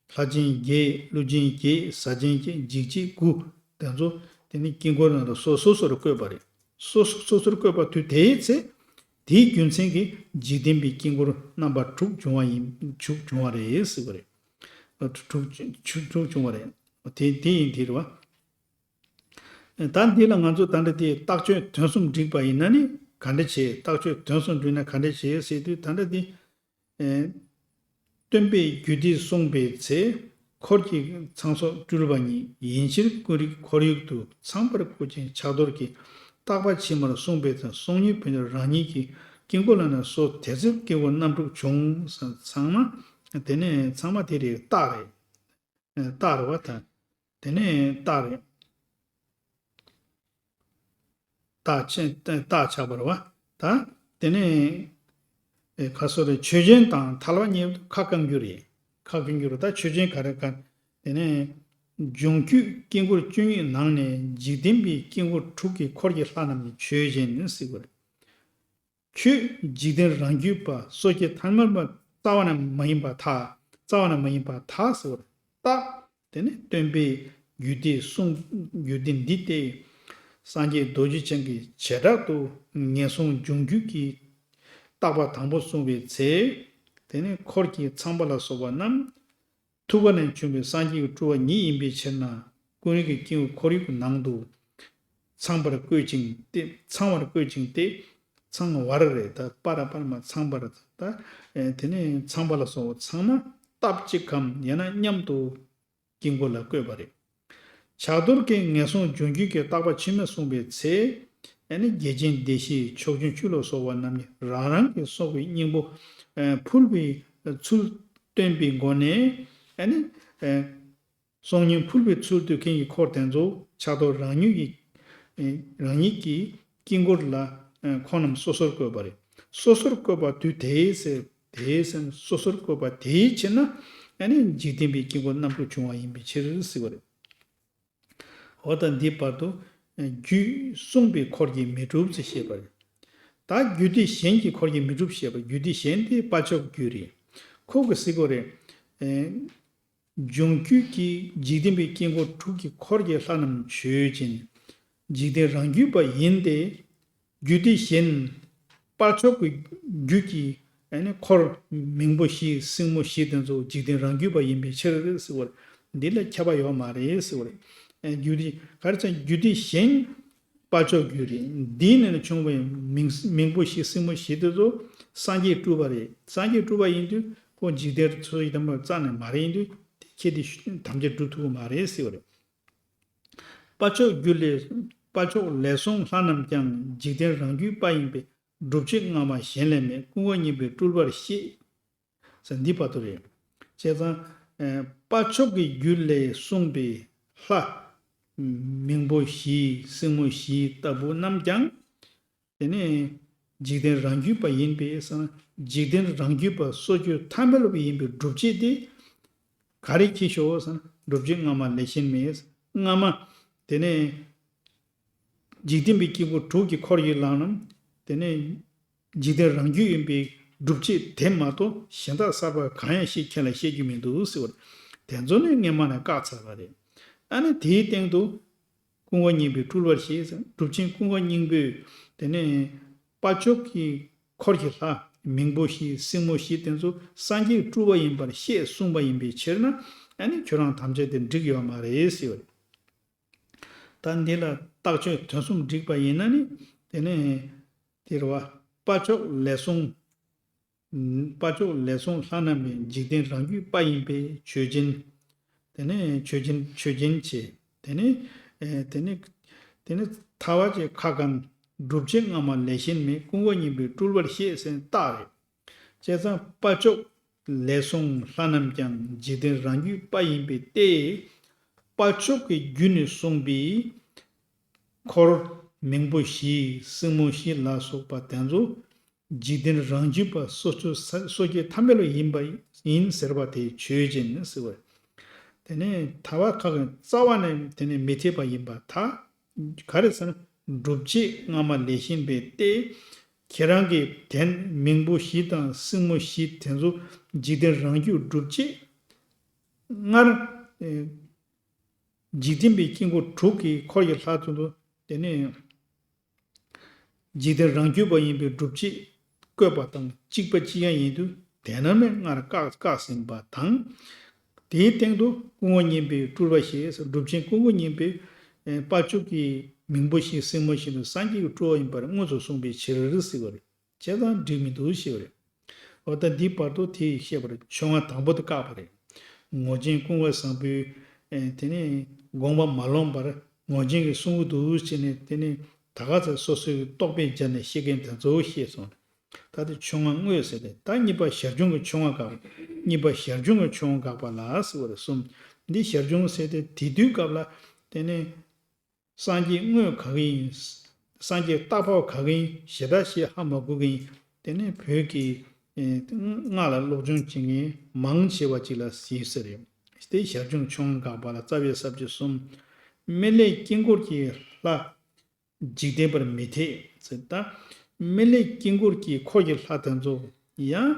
ལྷ་སྦྱིན་བརྒྱད། ཀླུ་སྦྱིན་བརྒྱད། གཟའ་སྦྱིན་བརྒྱད། འཇིགས་བྱེད་དགུ། དེ་ཚོ་དེ་ནི་དཀྱིལ་འཁོར་ནང་དུ་སོ་སོ་སོར་བཀོད་པ་རེད། སོ་སོ་སོ་སོར་བཀོད་པ་དུས་དེའི་ཚེ། དེའི་རྒྱུ་མཚན་གྱིས་འཇིག་རྟེན་པའི་དཀྱིལ་འཁོར་རྣམ་པ་དྲུག་བྱུང་བ་ཡིན། དྲུག་བྱུང་བ་རེད་ཟེར་བ་རེད། དྲུག་དྲུག་དྲུག་བྱུང་བ་རེད། དེ་དེ་ཡིན་དེ་རེད་བ། ད་འདི་ལ་ང་ཚོ་ད་ལྟ་དེ་རྟགས་ཆོས་དོན་གསུམ་བསྒྲིགས་པ་ཡིན་ན་ནི་ག་འདྲ་བྱེད། རྟགས་ཆོས་དོན་གསུམ་བསྒྲིགས་ན་ག་འདྲ་བྱེད་ཟེར་དུས། ད་ལྟ་དེ། ཨེ། སྟོན་པའི་རྒྱུད་སྡེ་གསུངས་པའི་ཚེ། འཁོར་གྱི་ཚངས་སོགས་སྤྲུལ་པ་ཉིད་ཡིན་ཕྱིར། ཀུན་རིག་ཁོར་ཡུག་ཏུ་ཚངས་པར་བཀོད་ཅིང་ཕྱག་རྡོར་གྱིས་བརྟག་པ་ཕྱི་མར་གསུངས་པའི་ཚེ། གསུང་སྙིང་ཕུལ་ནས་རང་ཉིད་ཀྱི་དཀྱིལ་འཁོར་ལ་ནི་སོ་དེ་ཚེ་དཀྱིལ་འཁོར་རྣམ་དྲུག་བྱུང་ཟེར། ཚང་མ་དེ་ནས་ཚང་མ་དེ་རེད། རྟགས་རེད། རྟགས་རེད་བ་ད། དེ་ནས་རྟགས་རེད། རྟགས་ཆེ། རྟགས་ཆགས་པ་རེད་བ། ད་དེ་ནས་ཨེ་ཁ་སོ་རེ། ཆོས་ཅན་དང་ཐལ་བ་རྙེད་དུ་ཁ་བསྐང་རྒྱུ་རེད། ཁ་བསྐང་རྒྱུ་རེད། ད་ཆོས་ཅན་ག་རེ་ག། དེ་ནས་སྦྱོང་རྒྱུད་དཀྱིལ་འཁོར་བཅུ་གཉིས་ནང་ནས་འཇིག་རྟེན་པའི་དཀྱིལ་འཁོར་དྲུག་གི་འཁོར་གྱི་ལྷ་རྣམས་ནི་ཆོས་ཅན་ཟེར་བ་རེད། ཁྱོད་འཇིག་རྟེན་རང་རྒྱུད་པ། སོ་སྐྱེ་ཐ་མལ་པ། རྩ་བ་ནས་མ་ཡིན་པར་ཐལ། རྩ་བ་ནས་མ་ཡིན་པར་ཐལ་ཟེར་བར་བརྟག། དེ་ནས་སྟོན་པའི་རྒྱུད་སྡེ་གསུངས། རྒྱུད་སྡེ་འདི་སྟེ། སངས་རྒྱས་རྡོ་རྗེ་འཆང་གིས་བྱེ་བྲག་ཏུ་ངན་སོང་སྦྱོང་རྒྱུད་ཀྱི་བརྟག་པ་དང་པོ་གསུངས་པའི་ཚེ། དེ་ནས་འཁོར་གྱི་ཚངས་པ་ལ་སོགས་པ་རྣམས། ཐུབ་པ་ནས་བྱུང་བའི་སངས་རྒྱས་ཀྱི་སྤྲུལ་པ་ཉིད་ཡིན་པའི་ཕྱིར་ན། ཀུན་རིག་གི་དཀྱིལ་འཁོར་ཡུག་ནང་དུ་ཚངས་པར་བཀོད་ཅིང་སྟེ། ཚངས་པར་བཀོད་ཅིང་སྟེ། ཚངས་པར་རེད། ད་པ་ར་པར་མ་ཚངས་པར། ད་དེ་ནས་ཚངས་པ་ལ་སོགས་པ་ཚང་མ་སྟབས་གཅིག་གམ་ཡང་ན་མཉམ་དུ་དཀྱིལ་འཁོར་ལ་བཀོད་པ་རེད། ཕྱག་རྡོར་གྱིས་ངན་སོང་སྦྱོང་རྒྱུད་ཀྱི་བརྟག་པ་ཕྱི་མ་གསུངས་པའི་ཚེ། ཨ་ནི་རྒྱལ་ཆེན་སྡེ་བཞི། ཕྱོགས་སྐྱོང་བཅུ་ལ་སོགས་པ་རྣམས་ནི་རང་རང་གི་སྲོག་གི་སྙིང་པོ་ཕུལ་བའི་ཚུལ་སྟོན་པའི་སྒོ་ནས། ཨ་ནི་གསུང་སྙིང་ཕུལ་བའི་ཚུལ་སྟོན་མཁན་གྱི་འཁོར་དེ་ཚོ་ཕྱག་རྡོར་རང་ཉིད་ཀྱི་རང་ཉིད་ཀྱི་དཀྱིལ་འཁོར་ལ་ཁོང་རྣམས་སོ་སོར་བཀོད་པ་རེད། སོ་སོར་བཀོད་པ་དུས་དེའི་ཚེ། དེའི་ཚེ་སོ་སོར་བཀོད་པ་དེའི་ཕྱིར་ན། ཨ་ནི་འཇིག་རྟེན་པའི་དཀྱིལ་འཁོར་རྣམ་དྲུག་བྱུང་བ་ཡིན་པའི་ཕྱིར་ཟེར་བ་རེད། འོ་ད་འདི་བར་དུ་རྒྱུད་གསུངས་པའི་འཁོར་གྱིས་མི་གྲུབ་ཅེས་བཤད་པ་རེད། ད་རྒྱུད་སྡེ་གཞན་གྱི་འཁོར་གྱིས་མི་གྲུབ་བཤད་པ། རྒྱུད་སྡེ་གཞན་དེ་དཔལ་མཆོག་རྒྱུད་རེད། ཁོ་གི་ཟེར་གོ་རེད། ཨེ། སྦྱོང་རྒྱུད་ཀྱི་འཇིག་རྟེན་པའི་དཀྱིལ་འཁོར་དྲུག་གི་འཁོར་གྱི་ལྷ་རྣམས་ཆོས་ཅན། འཇིག་རྟེན་རང་རྒྱུད་པ་ཡིན་ཏེ། རྒྱུད་སྡེ་གཞན། དཔལ་མཆོག་གི་རྒྱུད་ཀྱི་ཨ་ནི་འཁོར་མིང་པོ་བཞི། སྲིང་མོ་བཞི་དེ་ཚོ་འཇིག་རྟེན་རང་རྒྱུད་པ་ཡིན་པའི་ཕྱིར་ཟེར་བ། འདི་ལ་ཁྱབ་པ་ཡོད་མ་རེད་ཟེར་བ་རེད། ཨ། རྒྱུད་སྡེ་ག་རེ་ཟེར། རྒྱུད་སྡེ་གཞན་དཔལ་མཆོག་རྒྱུད་རེད། འདི་ནས་ནི་བྱུང་བའི་མིང་མིང་པོ་བཞི། སྲིང་མོ་བཞི་དེ་ཚོ་སངས་རྒྱས་སྤྲུལ་པ་རེད། སངས་རྒྱས་སྤྲུལ་པ་ཡིན་དུས་ཁོ་འཇིག་རྟེན་འཚོ་བའི་དམ་པ་རྩ་ནས་མ་རེད། ཡིན་དུས་དེ་ཁྱེད་དེ་དམ་བཅའ་སྒྲུབ་ཐུབ་ཀྱི་མ་རེད་ཟེར་བ་རེད། དཔལ་མཆོག་རྒྱུད་ལས་ དཔའ་མཆོག་ལས་གསུངས་ལྷ་རྣམས་ཀྱང་། འཇིག་རྟེན་རང་རྒྱུད་དཔའ་ཡིན་པས། སྒྲུབ་བྱེད་སྔ་མ་གཞན་ལས་མེད། ཀུན་དགའ་སྙིང་པོས་སྤྲུལ་པར་ཤེས། ཟེར་འདི་བར་དུ་རེད། བྱས་ཙང་། ཨ། དཔའ་མཆོག་གི་རྒྱུད་ལས་གསུངས་པའི་ལྷ། མིང་པོ་བཞི། སྲིང་མོ་བཞི་ལྟ་བུ་རྣམས་ཀྱང་། དེ་ནས་འཇིག་རྟེན་རང་རྒྱུད་པ་ཡིན་པས་ཟེར་ན། འཇིག་རྟེན་རང་རྒྱུད་པ་སོ་སྐྱེ་ཐ་མལ་པ་ཡིན་པའི་སྒྲུབ་བྱེད་དེ་ག་རེ་ཁྱད་ཆོས་ཟེར་ན། སྒྲུབ་བྱེད་སྔ་མ་ལས་གཞན་མེད། སྔ་མ་དེ་ནས་འཇིག་རྟེན་པའི་དཀྱིལ་འཁོར་དྲུག་གི་འཁོར་གྱི་ལྷ་རྣམས་དེ་ནས་འཇིག་རྟེན་རང་རྒྱུད་ཡིན་པའི་སྒྲུབ་བྱེད་དེ་མ་གཏོགས་གཞན་དག་གསར་པ་གང་ཡང་ཞིག་ཁྱེད་ལ་བཤད་རྒྱུ་མི་འདུག་ཟེར་བ་དེ་ཚོ་ནི་སྔན་མ་ནས་བཀག་ཚར་བ་རེད། ཨ་ནི་དེའི་སྟེང་དུ། ཀུན་དགའ་སྙིང་པོས་སྤྲུལ་པར་ཤེས་ཟེར། སྒྲུབ་ཆེན་ཀུན་དགའ་སྙིང་པོས་དེ་ནས་དཔའ་མཆོག་གི་འཁོར་གྱི་ལྷ། མིང་པོ་བཞི། སྲིང་མོ་བཞི་དེ་ཚོ་སངས་རྒྱས་སྤྲུལ་པ་ཡིན་པར་བཤད་གསུངས་པ་ཡིན་པའི་ཕྱིར་ན། ཨ་ནི་ཁྱོད་རང་དམ་བཅའ་དེ་འགྲིག་ཡོད་མ་རེད་ཟེར་བ་རེད། ད་འདི་ལ་རྟགས་ཆོས་དོན་གསུམ་བསྒྲིགས་པ་ཡིན་ན་ནི། དེ་ནས་དེ་རེད་བ། དཔའ་མཆོག་ལས་གསུངས། དཔའ་མཆོག་ལས་གསུངས་ལྷ་རྣམས་ལས། འཇིག་རྟེན་རང་རྒྱུད་དཔའ་ཡིན་པས་ཆོས་ཅན། དེ་ནས་ཆོས་ཅན་ཆོས་ཅན་བྱས། དེ་ནས་ཨེ་དེ་ནས་དེ་ནས་ཐ་བ་བཅས་ཁ་གང་། སྒྲུབ་བྱེད་སྔ་མ་ལས་གཞན་མེད། ཀུན་དགའ་སྙིང་པོས་སྤྲུལ་པར་ཤེས་ཟེར་རྟགས་རེད། བྱས་ཙང་དཔའ་མཆོག་ལས་གསུངས་ལྷ་རྣམས་ཀྱང་། འཇིག་རྟེན་རང་རྒྱུད་དཔའ་ཡིན་པས་ཏེ། དཔའ་མཆོག་གི་རྒྱུད་ནས་གསུངས་པའི་འཁོར། མིང་པོ་བཞི། སྲིང་མོ་བཞི་ལ་སོགས་པ་དེ་ཚོ་འཇིག་རྟེན་རང་རྒྱུད་པ་སོ་སོ་སོ་སྐྱེ་ཐ་མལ་པ་ཡིན་པ་ཡིན་ཟེར་བ་དེ་ཆོས་ཅན་ཟེར་བ་རེད། དེ་ནས་ཐ་བ་ཁ་གི་རྩ་བ་ནས་དེ་ནས་མི་འཐད་པ་ཡིན་པ་ད་ག་རེ་ཟེར་ན། སྒྲུབ་བྱེད་སྔ་མ་ལས་གཞན་པས་ཏེ། ཁྱེད་རང་གི་དེ་མིང་པོ་བཞི་དང་སྲིང་མོ་བཞི་དེ་ཚོ་འཇིག་རྟེན་རང་རྒྱུད་སྒྲུབ་བྱེད་སྔར། ཨེ། འཇིག་རྟེན་པའི་དཀྱིལ་འཁོར་དྲུག་གི་འཁོར་གྱི་ལྷ་ཚོ་དུ་དེ་ནས་འཇིག་རྟེན་རང་རྒྱུད་པ་ཡིན་པའི་སྒྲུབ་བྱེད་བཀོད་པ་དང་གཅིག་པ་གཅིག་རྐྱང་ཡིན་དུས་དེ་རྣམས་ནི་སྔར་བཀག་བཀག་ཟིན་པ་དང་། དེའི་སྟེང་དུ་ཀུན་དགའ་སྙིང་པོས་སྤྲུལ་པ་ཞེས་སྒྲུབ་ཆེན་ཀུན་དགའ་སྙིང་པོས་དཔའ་མཆོག་གི་མིང་པོ་བཞི་སྲིང་མོ་བཞི་དུ་སངས་རྒྱས་ཀྱི་སྤྲུལ་པ་ཡིན་པར་དངོས་སུ་གསུངས་པའི་ཕྱིར་ཟེར་བ་རེད། བྱས་ཙང་འགྲིག་མི་འདུག་ཞེས་པ་རེད། འོ་ད་འདི་བར་དུ་དེ་བཤད་པར་ཆོས་ལྔ་དང་པོ་དེ་བཀག་པ་རེད། ངོར་ཆེན་ཀུན་དགའ་བཟང་པོས་ཨེ་དེ་ནས་དགོངས་པ་མ་ལོངས་པར་ངོར་ཆེན་གྱིས་གསུང་གི་འདུག་ཟེར་ནས་དེ་ནས་ད་ག་ཚོད་སོ་སོའི་རྟོག་པས་སྦྱར་ནས་བཤད་མཁན་དེ་ཚོ་བཤད་སོང་། ད་དེ་ཆོས་ལྔ་དངོས་ཟེར་ཏེ་ད་གཉིས་པ་ཞར་བྱུང་གི་ཆོས་ལྔ་བཀག་པ། གཉིས་པ་ཞར་བྱུང་གི་ཆོས་ལྔ་བཀག་པ་ལ་ཟེར་བ་རེད་གསུམ། འདི་ཞར་བྱུང་ཟེར་ཏེ་དེ་དུས་སྐབས་ལ་དེ་ནས། སངས་རྒྱས་དངོས་ག་གི་ཡིན། སངས་རྒྱས་རྟག་པ་ག་གི་ཡིན། ཞེ་དྲག་ཞེ་ཧ་མ་གོ་གི་ཡིན། དེ་ནས་བོད་ཀྱི་ཨེ་སྔགས་ལ་སློབ་སྦྱོང་བྱེད་མཁན་མང་ཆེ་བ་ཅིག་ལ་གཟིགས་ས་རེད། དེ་ཞར་བྱུང་ཆོས་ལྔ་བཀག་པ་ལ་རྩ་བའི་ས་བཅད་གསུམ། སྨན་བླའི་དཀྱིལ་འཁོར་གྱི་ལྷ། འཇིག་རྟེན་པར་མི་འཐད་ཟེར་ད། སྨན་བླའི་དཀྱིལ་འཁོར་གྱི་འཁོར་གྱི་ལྷ་དེ་ཚོ་ཡང་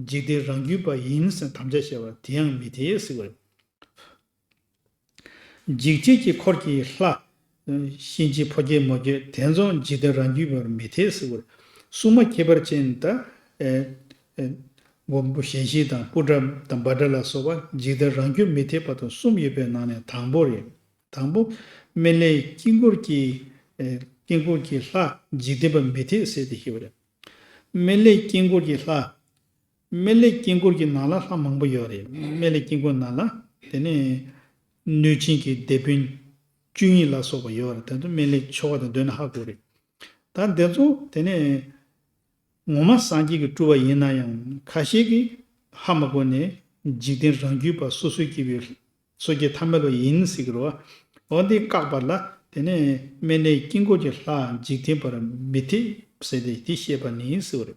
འཇིག་རྟེན་རང་རྒྱུད་པ་ཡིན་ཟེར་དམ་བཅའ་བྱས་པ་དེ་ཡང་མི་འཐད་ཟེར་བ་རེད། འཇིགས་བྱེད་ཀྱི་འཁོར་གྱི་ལྷ། གཤིན་རྗེ་ཕོ་རྒྱས་མོ་རྒྱས་དེ་ཚོ་འཇིག་རྟེན་རང་རྒྱུད་པར་མི་འཐད་ཟེར་བར། སྲུང་མ་ཁྱད་པར་ཅན་ད། ཨེ་ཨེ་མགོན་པོ་ཞལ་བཞི་དང་པུ་ཏྲ་དང་བྷ་དྲ་ལ་སོགས་པ་འཇིག་རྟེན་རང་རྒྱུད་མི་འཐད་པ་དང་གསུམ་ཡོད་པའི་ནང་ནས་དང་པོ་རེད། དང་པོ། སྨན་བླའི་དཀྱིལ་འཁོར་གྱི། ཨེ་དཀྱིལ་འཁོར་གྱི་ལྷ་འཇིག་རྟེན་པར་མི་འཐད་ཟེར་ཏེ་ཞེས་པ་རེད། སྨན་བླའི་དཀྱིལ་འཁོར་གྱི་ལྷ། སྨན་བླའི་དཀྱིལ་འཁོར་གྱི་ནང་ལ་ལྷ་མང་པོ་ཡོད་རེད། སྨན་བླའི་དཀྱིལ་འཁོར་ནང་ལ་དེ་ནས་གནོད་སྦྱིན་གྱི་སྡེ་དཔོན་བཅུ་གཉིས་ལ་སོགས་པ་ཡོད་རེད། དེ་ཚོ་སྨན་བླའི་ཆོ་ག་དང་འདོན་ན་ཧ་གོ་རེད། ད་འདི་ཚོ་དེ་ནས་ངོ་མ་སངས་རྒྱས་ཀྱི་སྤྲུལ་པ་ཡིན་ན་ཡང་ཁ་ཤས་ཀྱིས་ཧ་མ་གོ་ནས་འཇིག་རྟེན་རང་རྒྱུད་པ་སོ་སོའི་སྐྱེ་བོའི་སོ་སྐྱེ་ཐ་མལ་པ་ཡིན་ཟེར་གྱི་རེད་བ། འོ་འདི་བཀག་པ་ལ་དེ་ནས་སྨན་བླའི་དཀྱིལ་འཁོར་གྱི་ལྷ་འཇིག་རྟེན་པར་མི་འཐད་ཟེར་ཏེ་དེ་བཤད་པ་ནི་ཟེར་བ་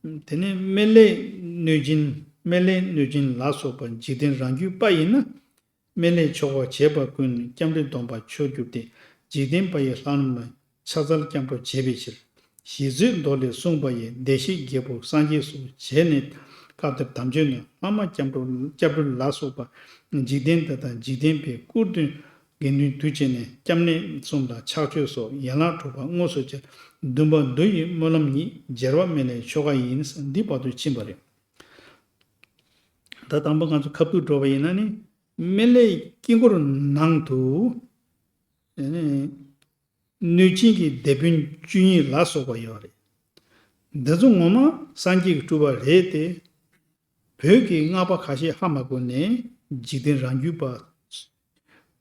རེད། དེ་ནས་སྨན་བླའི་གནོད་སྦྱིན་སྨན་བླའི་གནོད་སྦྱིན་ལ་སོགས་པ་འཇིག་རྟེན་རང་རྒྱུད་པ་ཡིན་ན། སྨན་བླའི་ཆོ་ག་བྱས་པ་ཀུན་སྐྱབས་འགྲོའི་སྡོམ་པ་ཆོས་གྱུར་ཏེ། འཇིག་རྟེན་པ་ཡི་ལྷ་རྣམས་ལ་ཕྱག་འཚལ་སྐྱབས་འགྲོ་བྱེད་པའི་ཕྱིར། ཞེས་མཛོད་མདོ་ལས་གསུངས་པ་ཡི། བདེ་གཤེགས་རྒྱལ་པོ་སངས་རྒྱས་སོ། བྱས་ནས་སྐབས་དེར་དམ་ཆོས་ནི། ལྷ་མ་སྐྱབས་འགྲོ་སྐྱབས་འགྲོ་ལ་སོགས་པ། འཇིག་རྟེན་དག་དང་འཇིག་རྟེན་པའི་སྐུར་སྟོན་དགེ་འདུན་དུ་བྱས་ནས་སྐྱབས་གནས་གསུམ་ལ་ཕྱག་མཆོད་སོགས་ཡན་ལག་དྲུག་པ་དངོས་སུ་བྱས། འདུན་པ་འདུ་ཡི་སྨོན་ལམ་ཉིད་རྒྱལ་བ་སྨན་བླའི་ཆོ་ག་ཡིན། འདི་བར་དུ་ཕྱིན་པ་རེད། ད་དང་པོ་ང་ཚོ་ཁ་ཐུག་འགྲོ་བ་ཡིན་ན་ནི། སྨན་བླའི་དཀྱིལ་འཁོར་ནང་དུ། ཨེ་ནི། གནོད་སྦྱིན་གྱི་སྡེ་དཔོན་བཅུ་གཉིས་ལ་སོགས་པ་ཡོད་རེད། འདི་ཚོ་ངོ་མ་སངས་རྒྱས་ཀྱི་སྤྲུལ་པ་རེད་དེ། བོད་ཀྱི་སྔགས་པ་ཁ་ཤས་ཧ་མ་གོ་ནས་འཇིག་རྟེན་རང་རྒྱུད་པ་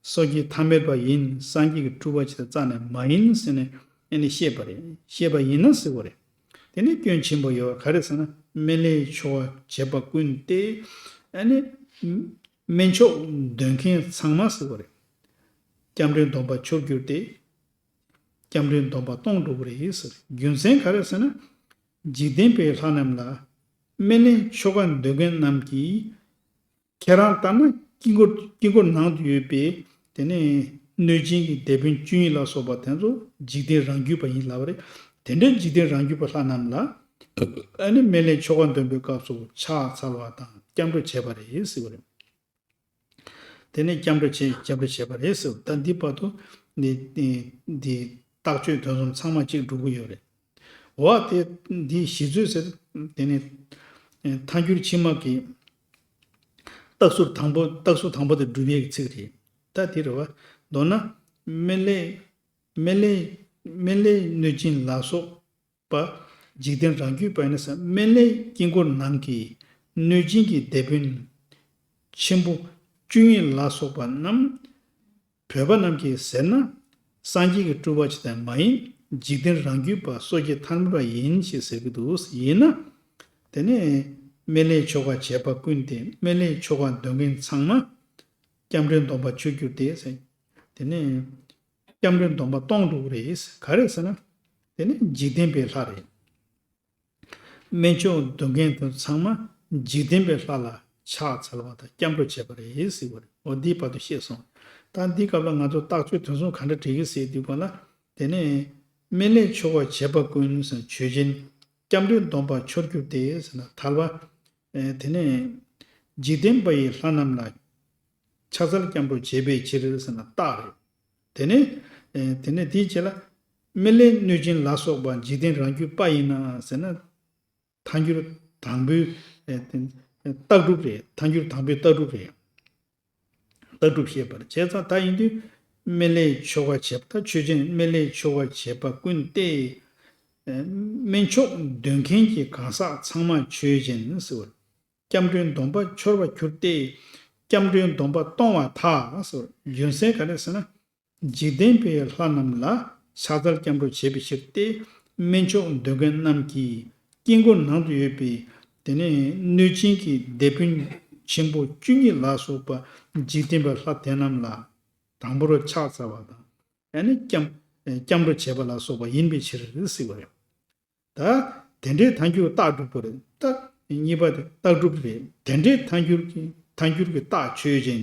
སོ་སྐྱེ་ཐ་མལ་པ་ཡིན། སངས་རྒྱས་ཀྱི་སྤྲུལ་པ་ཅིག་རྩ་ནས་མ་ཡིན་ཟེར་ནས་ཨ་ནི་བཤད་པ་རེད། བཤད་པ་ཡིན་ན་ཟེར་བ་རེད། དེ་ནི་སྐྱོན་ཆེན་པོ་ཡོད། ག་རེ་ཟེར་ན། སྨན་བླའི་ཆོ་ག་བྱེད་པ་ཀུན་ཏེ། ཨ་ནི་སྨན་མཆོག་འདོན་མཁན་ཚང་མ་ཟེར་བ་རེད། སྐྱབས་འགྲོའི་སྡོམ་པ་འཆོར་གྱུར་ཏེ། སྐྱབས་འགྲོའི་སྡོམ་པ་སྟོངས་འགྲོ་གི་རེད་ཟེར། རྒྱུ་མཚན་ག་རེ་ཟེར་ན། འཇིག་རྟེན་པའི་ལྷ་རྣམས་ལ་སྨན་བླའི་ཆོ་ག་འདོན་མཁན་རྣམས་ཀྱིས། ཁྱེད་རང་ལྟར་ན་དཀྱིལ་འཁོར་དཀྱིལ་འཁོར་ནང་དུ་ཡོད་པའི་དེ་ནས་གནོད་སྦྱིན་གྱི་སྡེ་དཔོན་བཅུ་གཉིས་ལ་སོགས་པ་དེ་ཚོ་འཇིག་རྟེན་རང་རྒྱུད་པ་ཡིན་ལབ་པ་རེད། དེ་འདྲའི་འཇིག་རྟེན་རང་རྒྱུད་པ་ལྷ་རྣམས་ལ་ཨ་ནི་སྨན་བླའི་ཆོ་ག་འདོན་པའི་སྐབས་སུ་ཕྱག་འཚལ་བ་དང་སྐྱབས་འགྲོ་བྱས་པ་རེད་ཟེར་བ་རེད། དེ་ནས་སྐྱབས་འགྲོ་བྱས། སྐྱབས་འགྲོ་བྱས་པ་རེད་ཟེར། ད་འདི་བར་དུ་ནི་འདི་རྟགས་ཆོས་དོན་གསུམ་ཚང་མ་གཅིག་འགྲོ་གི་ཡོད་རེད། འོ་དེ་འདི་གཞི་རྩོད་ཟེར། དེ་ནི་ཐལ་འགྱུར་ཕྱི་མ་གི་རྟགས་ཟུར་དང་པོ། རྟགས་ཟུར་དང་པོ་དེ་སྒྲུབ་ཡས་ཀྱི་ཚིག་རེད། ད་དེ་རེད་བ། མདོར་ན་སྨན་བླའི་སྨན་བླའི་སྨན་བླའི་གནོད་སྦྱིན་ལ་སོགས་པ་འཇིག་རྟེན་རང་རྒྱུད་པ་ཡིན་ན་ཟེར། སྨན་བླའི་དཀྱིལ་འཁོར་ནང་གི་གནོད་སྦྱིན་གྱི་སྡེ་དཔོན་ཆེན་པོ་བཅུ་གཉིས་ལ་སོགས་པ་རྣམས། བོད་པ་རྣམས་ཀྱིས་ཟེར་ན། སངས་རྒྱས་ཀྱི་སྤྲུལ་པ་ཅིག་དང་མ་ཡིན། འཇིག་རྟེན་རང་རྒྱུད་པ་སོ་སྐྱེ་ཐ་མལ་པ་ཡིན་ཞེས་ཟེར་གྱི་འདུག། ཡིན་ན། དེ་ནས་སྨན་བླའི་ཆོ་ག་བྱེད་པ་ཀུན་ཏེ། སྨན་བླའི་ཆོ་ག་འདོན་མཁན་ཚང་མ་སྐྱབས་འགྲོའི་སྡོམ་པ་འཆོར་གྱུར་ཏེ་ཟེར། དེ་ནས་སྐྱབས་འགྲོའི་སྡོམ་པ་སྟོངས་འགྲོ་གི་རེད། ག་རེ་ཟེར་ན། དེ་ནི་འཇིག་རྟེན་པའི་ལྷ་རེད། སྨན་མཆོག་འདོན་མཁན་དེ་ཚང་མ་འཇིག་རྟེན་པའི་ལྷ་ལ་ཕྱག་འཚལ་བ་དང་སྐྱབས་འགྲོ་བྱས་པ་རེད་ཟེར་བ་རེད། འོ་འདིའི་བར་དུ་བཤད་སོང་། ད་འདིའི་སྐབས་ལ་ང་ཚོ་རྟགས་ཆོས་དོན་གསུམ་ག་འདྲ་འགྲིག་གི་ཟེར་དུས་གོང་ལ། དེ་ནས་སྨན་བླའི་ཆོ་ག་བྱེད་པ་ཀུན་ཟེར། ཆོས་ཅན། སྐྱབས་འགྲོའི་སྡོམ་པ་འཆོར་གྱུར་ཏེ་ཟེར་ན། ཐལ་བ། ཨེ་དེ་ནས་འཇིག་རྟེན་པ་ཡི་ལྷ་རྣམས་ལ་ཕྱག་འཚལ་སྐྱབས་འགྲོ་བྱེད་པའི་ཕྱིར་ཟེར་ན་རྟགས་རེད། དེ་ནས་ཨེ་དེ་ནས་དེའི་རྗེས་ལ་སྨན་བླའི་གནོད་སྦྱིན་ལ་སོགས་པ་འཇིག་རྟེན་རང་རྒྱུད་པ་ཡིན་ན་ཟེར་ན། ཐལ་འགྱུར་དང་པོའི་ཨེ་དེ་ཨེ་རྟགས་གྲུབ་རེད། ཐལ་འགྱུར་དང་པོའི་རྟགས་གྲུབ་རེད། རྟགས་གྲུབ་བཤད་པར་བྱས་ཙང་། ད་ཡིན་དུས་སྨན་བླའི་ཆོ་ག་བྱེད་པ། ད་ཆོས་ཅན། སྨན་བླའི་ཆོ་ག་བྱེད་པ་ཀུན་ཏེ། ཨེ་སྨན་མཆོག་འདོན་མཁན་གྱི་གང་ཟག་ཚང་མ་ཆོས་ཅན་ཟེར་བ། སྐྱབས་འགྲོའི་སྡོམ་པ་འཆོར་བར་གྱུར་ཏེ། སྐྱབས་འགྲོའི་སྡོམ་པ་གཏོང་བར་ཐལ་ཟེར། རྒྱུ་མཚན་ག་རེ་ཟེར་ན། འཇིག་རྟེན་པའི་ལྷ་རྣམས་ལ་ཕྱག་འཚལ་སྐྱབས་འགྲོ་བྱེད་པའི་ཕྱིར་ཏེ། སྨན་མཆོག་འདོན་མཁན་རྣམས་ཀྱིས་དཀྱིལ་འཁོར་ནང་དུ་ཡོད་པའི་དེ་ནས་གནོད་སྦྱིན་གྱི་སྡེ་དཔོན་ཆེན་པོ་བཅུ་གཉིས་ལ་སོགས་པ་འཇིག་རྟེན་པའི་ལྷ་དེ་རྣམས་ལ་དང་པོར་ཕྱག་འཚལ་བ་དང་། ཨ་ནི་སྐྱབས་སྐྱབས་འགྲོ་བྱེད་པ་ལ་སོགས་པ་ཡིན་པའི་ཕྱིར་ཟེར་བ་རེད། ད་དེ་འདྲའི་ཐལ་འགྱུར་རྟགས་གྲུབ་པ་རེད། ད་གཉིས་པ་དེ་རྟགས་གྲུབ་རེད། དེ་འདྲའི་ཐལ་འགྱུར་གྱི་ཐལ་འགྱུར་གྱི་རྟགས་ཆོས་ཅན།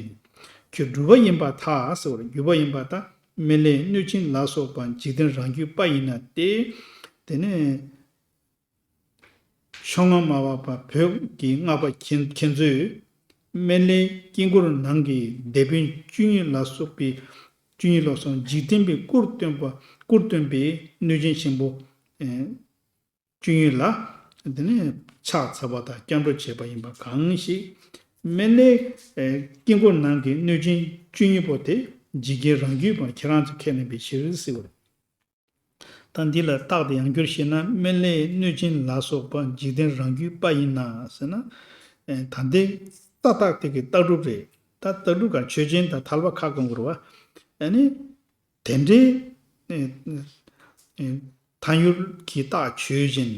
ཁྱོད་གྲུབ་པ་ཡིན་པར་ཐལ་ཟེར་བ་རེད། གྲུབ་པ་ཡིན་པར་ཐལ། སྨན་བླའི་གནོད་སྦྱིན་ལ་སོགས་པ་འཇིག་རྟེན་རང་རྒྱུད་པ་ཡིན་ན་སྟེ། དེ་ནས་ཕྱོགས་སྔ་མ་བ་པ་བོད་ཀྱི་སྔགས་པ་མཁན་མཁན་ཚོས་སྨན་བླའི་དཀྱིལ་འཁོར་ནང་གི་སྡེ་དཔོན་བཅུ་གཉིས་ལ་སོགས་པའི་བཅུ་གཉིས་ལ་སོགས་འཇིག་རྟེན་པའི་སྐུར་སྟོན་པ། སྐུར་སྟོན་པའི་གནོད་སྦྱིན་ཆེན་པོ་ཨེ་བཅུ་གཉིས་ལ་དེ་ནས་ཕྱག་འཚལ་བ་དང་སྐྱབས་འགྲོ་བྱས་པ་ཡིན་པ་གང་ཞིག། སྨན་བླའི་ཨེ་དཀྱིལ་འཁོར་ནང་གི་གནོད་སྦྱིན་བཅུ་གཉིས་པོ་དེ་འཇིག་རྟེན་རང་རྒྱུད་པ་ཁྱེད་རང་ཚོས་ཁས་ལེན་པའི་ཕྱིར་ཟེར་བ་རེད། ད་འདི་ལ་རྟགས་དེ་ཡང་བསྒྱུར་བྱས་ན། སྨན་བླའི་གནོད་སྦྱིན་ལ་སོགས་པ་འཇིག་རྟེན་རང་རྒྱུད་པ་ཡིན་ན་ཟེར་ན། ཨེ་ད་ལྟའི་རྟགས་དེ་གི་རྟགས་གྲུབ་རེད། ད་རྟགས་གྲུབ་ག་ཆོས་ཅན་དང་ཐལ་བ་ཁ་སྐོང་དགོས་རེད་བ། ཨ་ནི་དེ་འདྲའི་ཨེ་ཨེ་ཐལ་འགྱུར་གྱི་རྟགས་ཆོས་ཅན།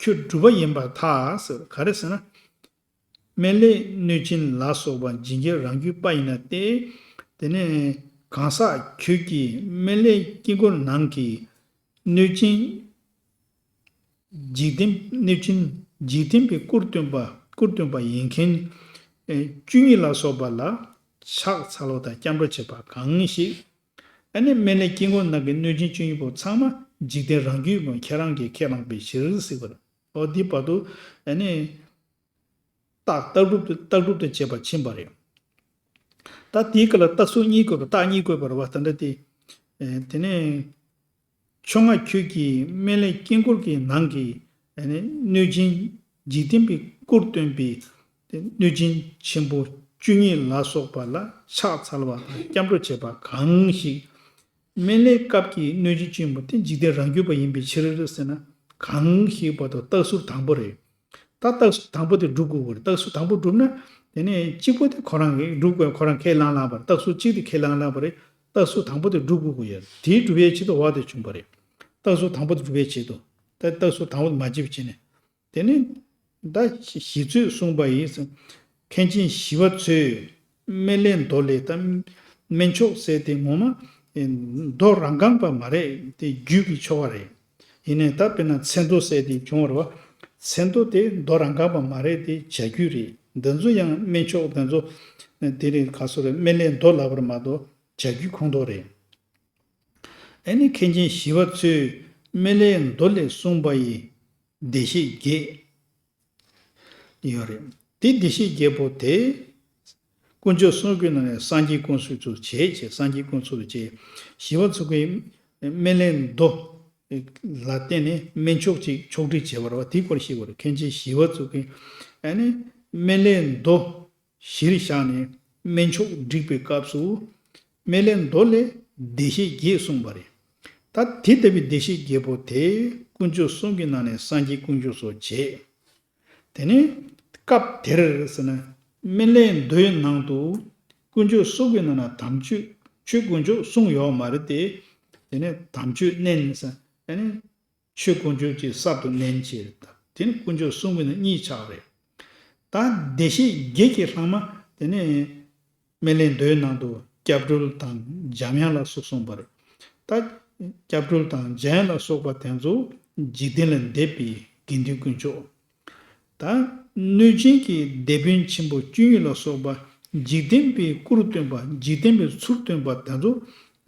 ཁྱོད་གྲུབ་པ་ཡིན་པར་ཐལ་ཟེར། ག་རེ་ཟེར་ན། སྨན་བླའི་གནོད་སྦྱིན་ལ་སོགས་པ་འཇིག་རྟེན་རང་རྒྱུད་པ་ཡིན་ན་སྟེ། དེ་ནས་གང་ཟག་ཁྱོད་ཀྱིས་སྨན་བླའི་དཀྱིལ་འཁོར་ནང་གི་གནོད་སྦྱིན་འཇིག་རྟེན། གནོད་སྦྱིན་འཇིག་རྟེན་པའི་སྐུར་སྟོན་པ། སྐུར་སྟོན་པ་ཡིན་མཁན་ཨེ་བཅུ་གཉིས་ལ་སོགས་པ་ལ་ཕྱག་འཚལ་བ་དང་སྐྱབས་འགྲོ་བྱེད་པ་གང་ཞིག། ཨ་ནི་སྨན་བླའི་དཀྱིལ་འཁོར་ནང་གི་གནོད་སྦྱིན་བཅུ་གཉིས་པོ་ཚང་མ་འཇིག་རྟེན་རང་རྒྱུད་པ་ཁྱེད་རང་གིས་ཁས་བླངས་པའི་ཕྱིར་ཟེར་བ་རེད། འོ་འདི་བར་དུ་ཨ་ནི་རྟགས་རྟགས་གྲུབ་ཏུ་རྟགས་གྲུབ་ཏུ་བྱས་པ་ཕྱིན་པ་རེད། ད་དེའི་སྐབས་ལ་རྟགས་ཟུར་གཉིས་བཀོད་པ། རྟགས་གཉིས་བཀོད་པ་རེད་བ། ད་ལྟ་དེ། ཨེ་དེ་ནས་ཕྱོགས་སྔ་ཁྱོད་ཀྱིས་སྨན་བླའི་དཀྱིལ་འཁོར་གྱི་ནང་གི་ཨ་ནི་གནོད་སྦྱིན་འཇིག་རྟེན་པའི་སྐུར་སྟོན་པའི་གནོད་སྦྱིན་ཆེན་པོ་བཅུ་གཉིས་ལ་སོགས་པ་ལ་ཕྱག་འཚལ་བ་དང་སྐྱབས་འགྲོ་བྱེད་པ་གང་ཞིག། སྨན་བླའི་སྐབས་ཀྱི་གནོད་སྦྱིན་བཅུ་གཉིས་པོ་དེ་འཇིག་རྟེན་རང་རྒྱུད་པ་ཡིན་པའི་ཕྱིར་ཟེར་ན། གང་ཞིག་བར་དུ་རྟགས་ཟུར་དང་པོ་རེད། ད་རྟགས་ཟུར་དང་པོ་དེ་སྒྲུབ་དགོས་ཀྱི་རེད། རྟགས་ཟུར་དང་པོ་སྒྲུབ་ན་ དེ་ནས་གཅིག་པོ་དེ་ཁོ་རང་གིས་སྒྲུབ་དགོས། ཁོ་རང་ཁས་བླངས་བླངས་པ་རེད། རྟགས་གསལ་གཅིག་དེ་ཁས་བླངས་བླངས་པ་རེད། རྟགས་གསལ་དང་པོ་དེ་སྒྲུབ་དགོས་ཀྱི་ཡོད། དེའི་སྒྲུབ་པའི་ཆེད་དུ་འོག་དེ་བྱུང་བ་རེད། རྟགས་གསལ་དང་པོ་དེ་སྒྲུབ་པའི་ཆེད་དུ། ད་རྟགས་གསལ་དང་པོ་དེ་མ་བྱས་པ་བྱས་ནས། དེ་ནི་ད་ཞི་ཚོད་གསུངས་པ་ཡིན། མཁན་ཆེན་ཞི་བ་འཚོས་སྨན་བླའི་མདོ་ལས་ད་སྨན་མཆོག་ཟེར་དེ་ངོ་མ་མདོ་རང་རྐང་པ་མ་རེད། དེ་རྒྱུད་ཀྱི་ཆོ་ག་རེད། ཡིན་ནའི་ད་དཔེར་ན་ཚེ་མདོ་ཟེར་དེ་བྱུང་བ་རེད་བ། ཚེ་མདོ་དེ་མདོ་རང་རྐང་པ་མ་རེད། དེ་བྱ་རྒྱུད་རེད། འདི་ཚོ་ཡང་སྨན་མཆོག་འདི་ཚོ་དེ་རིང་ག་སོ་རེད། སྨན་བླའི་མདོ་ལབ་པ་མ་གཏོགས་བྱ་རྒྱུད་ཁོངས་གཏོགས་རེད། ཨ་ནི་མཁན་ཆེན་ཞི་བ་འཚོས་སྨན་བླའི་མདོ་ལས་གསུངས་པ་ཡི་བདེ་གཤེགས་བརྒྱད་ཡོད་རེད། དེ་བདེ་གཤེགས་བརྒྱད་པོ་དེ་དཀོན་མཆོག་གསུམ་གྱི་ནང་ནས་སངས་རྒྱས་དཀོན་གསུམ་དུ་བྱས་བྱས། སངས་རྒྱས་དཀོན་གསུམ་དུ་བྱས། ཞི་བ་འཚོ་གིས་སྨན་བླའི་མདོ་ལ་བརྟེན་ནས་སྨན་མཆོག་ཅིག་ཕྱོགས་སྒྲིག་བྱས་པ་རེད་བ། དེའི་སྐོར་ཤེས་དགོས་རེད། མཁན་ཆེན་ཞི་བ་འཚོ་གིས་ཨ་ནི་སྨན་བླའི་མདོ་གཞིར་བཞག་ནས་སྨན་མཆོག་བསྒྲིགས་པའི་སྐབས་སུ། སྨན་བླའི་མདོ་ལས་བདེ་གཤེགས་བརྒྱད་གསུངས་པ་རེད། ད་དེ་ལྟ་བུའི་བདེ་གཤེགས་བརྒྱད་པོ་དེ་དཀོན་མཆོག་གསུམ་གྱི་ནང་ནས་སངས་རྒྱས་དཀོན་མཆོག་སོགས་བྱས། དེ་ནས་སྐབས་དེར་ཟེར་ན། སྨན་བླའི་མདོའི་ནང་དུ་དཀོན་མཆོག་གསུམ་གྱི་ནང་ན་དམ་ཆོས་ཆོས་དཀོན་མཆོག་གསུམ་ཡོད་མ་རེད་དེ། དེ་ནས་དམ་ཆོས་བསྣན་ཟེར། དེ་ནས་ཆོས་དཀོན་མཆོག་ཅིག་གསར་དུ་བསྣན་བྱས། དེ་ནི་དཀོན་མཆོག་གསུམ་གྱི་ནང་གཉིས་ཆགས་རེད། ད་བདེ་གཤེགས་བརྒྱད་ཀྱི་ལྷག་མ་དེ་ནི་སྨན་བླའི་མདོའི་ནང་དུ་སྐྱབས་གྲོལ་དང་འཇམ་དབྱངས་ལ་སོགས་གསུངས་པ་རེད། ད་སྐྱབས་གྲོལ་དང་འཇམ་དབྱངས་ལ་སོགས་པ་དེ་ཚོ་འཇིག་རྟེན་ལས་འདས་པའི་དགེ་འདུན་དཀོན་མཆོག་ད་གནོད་སྦྱིན་གྱི་སྡེ་དཔོན་ཆེན་པོ་བཅུ་གཉིས་ལ་སོགས་པ་འཇིག་རྟེན་པའི་སྐུར་སྟོན་པ། འཇིག་རྟེན་པའི་ཚུལ་སྟོན་པ་དེ་ཚོ་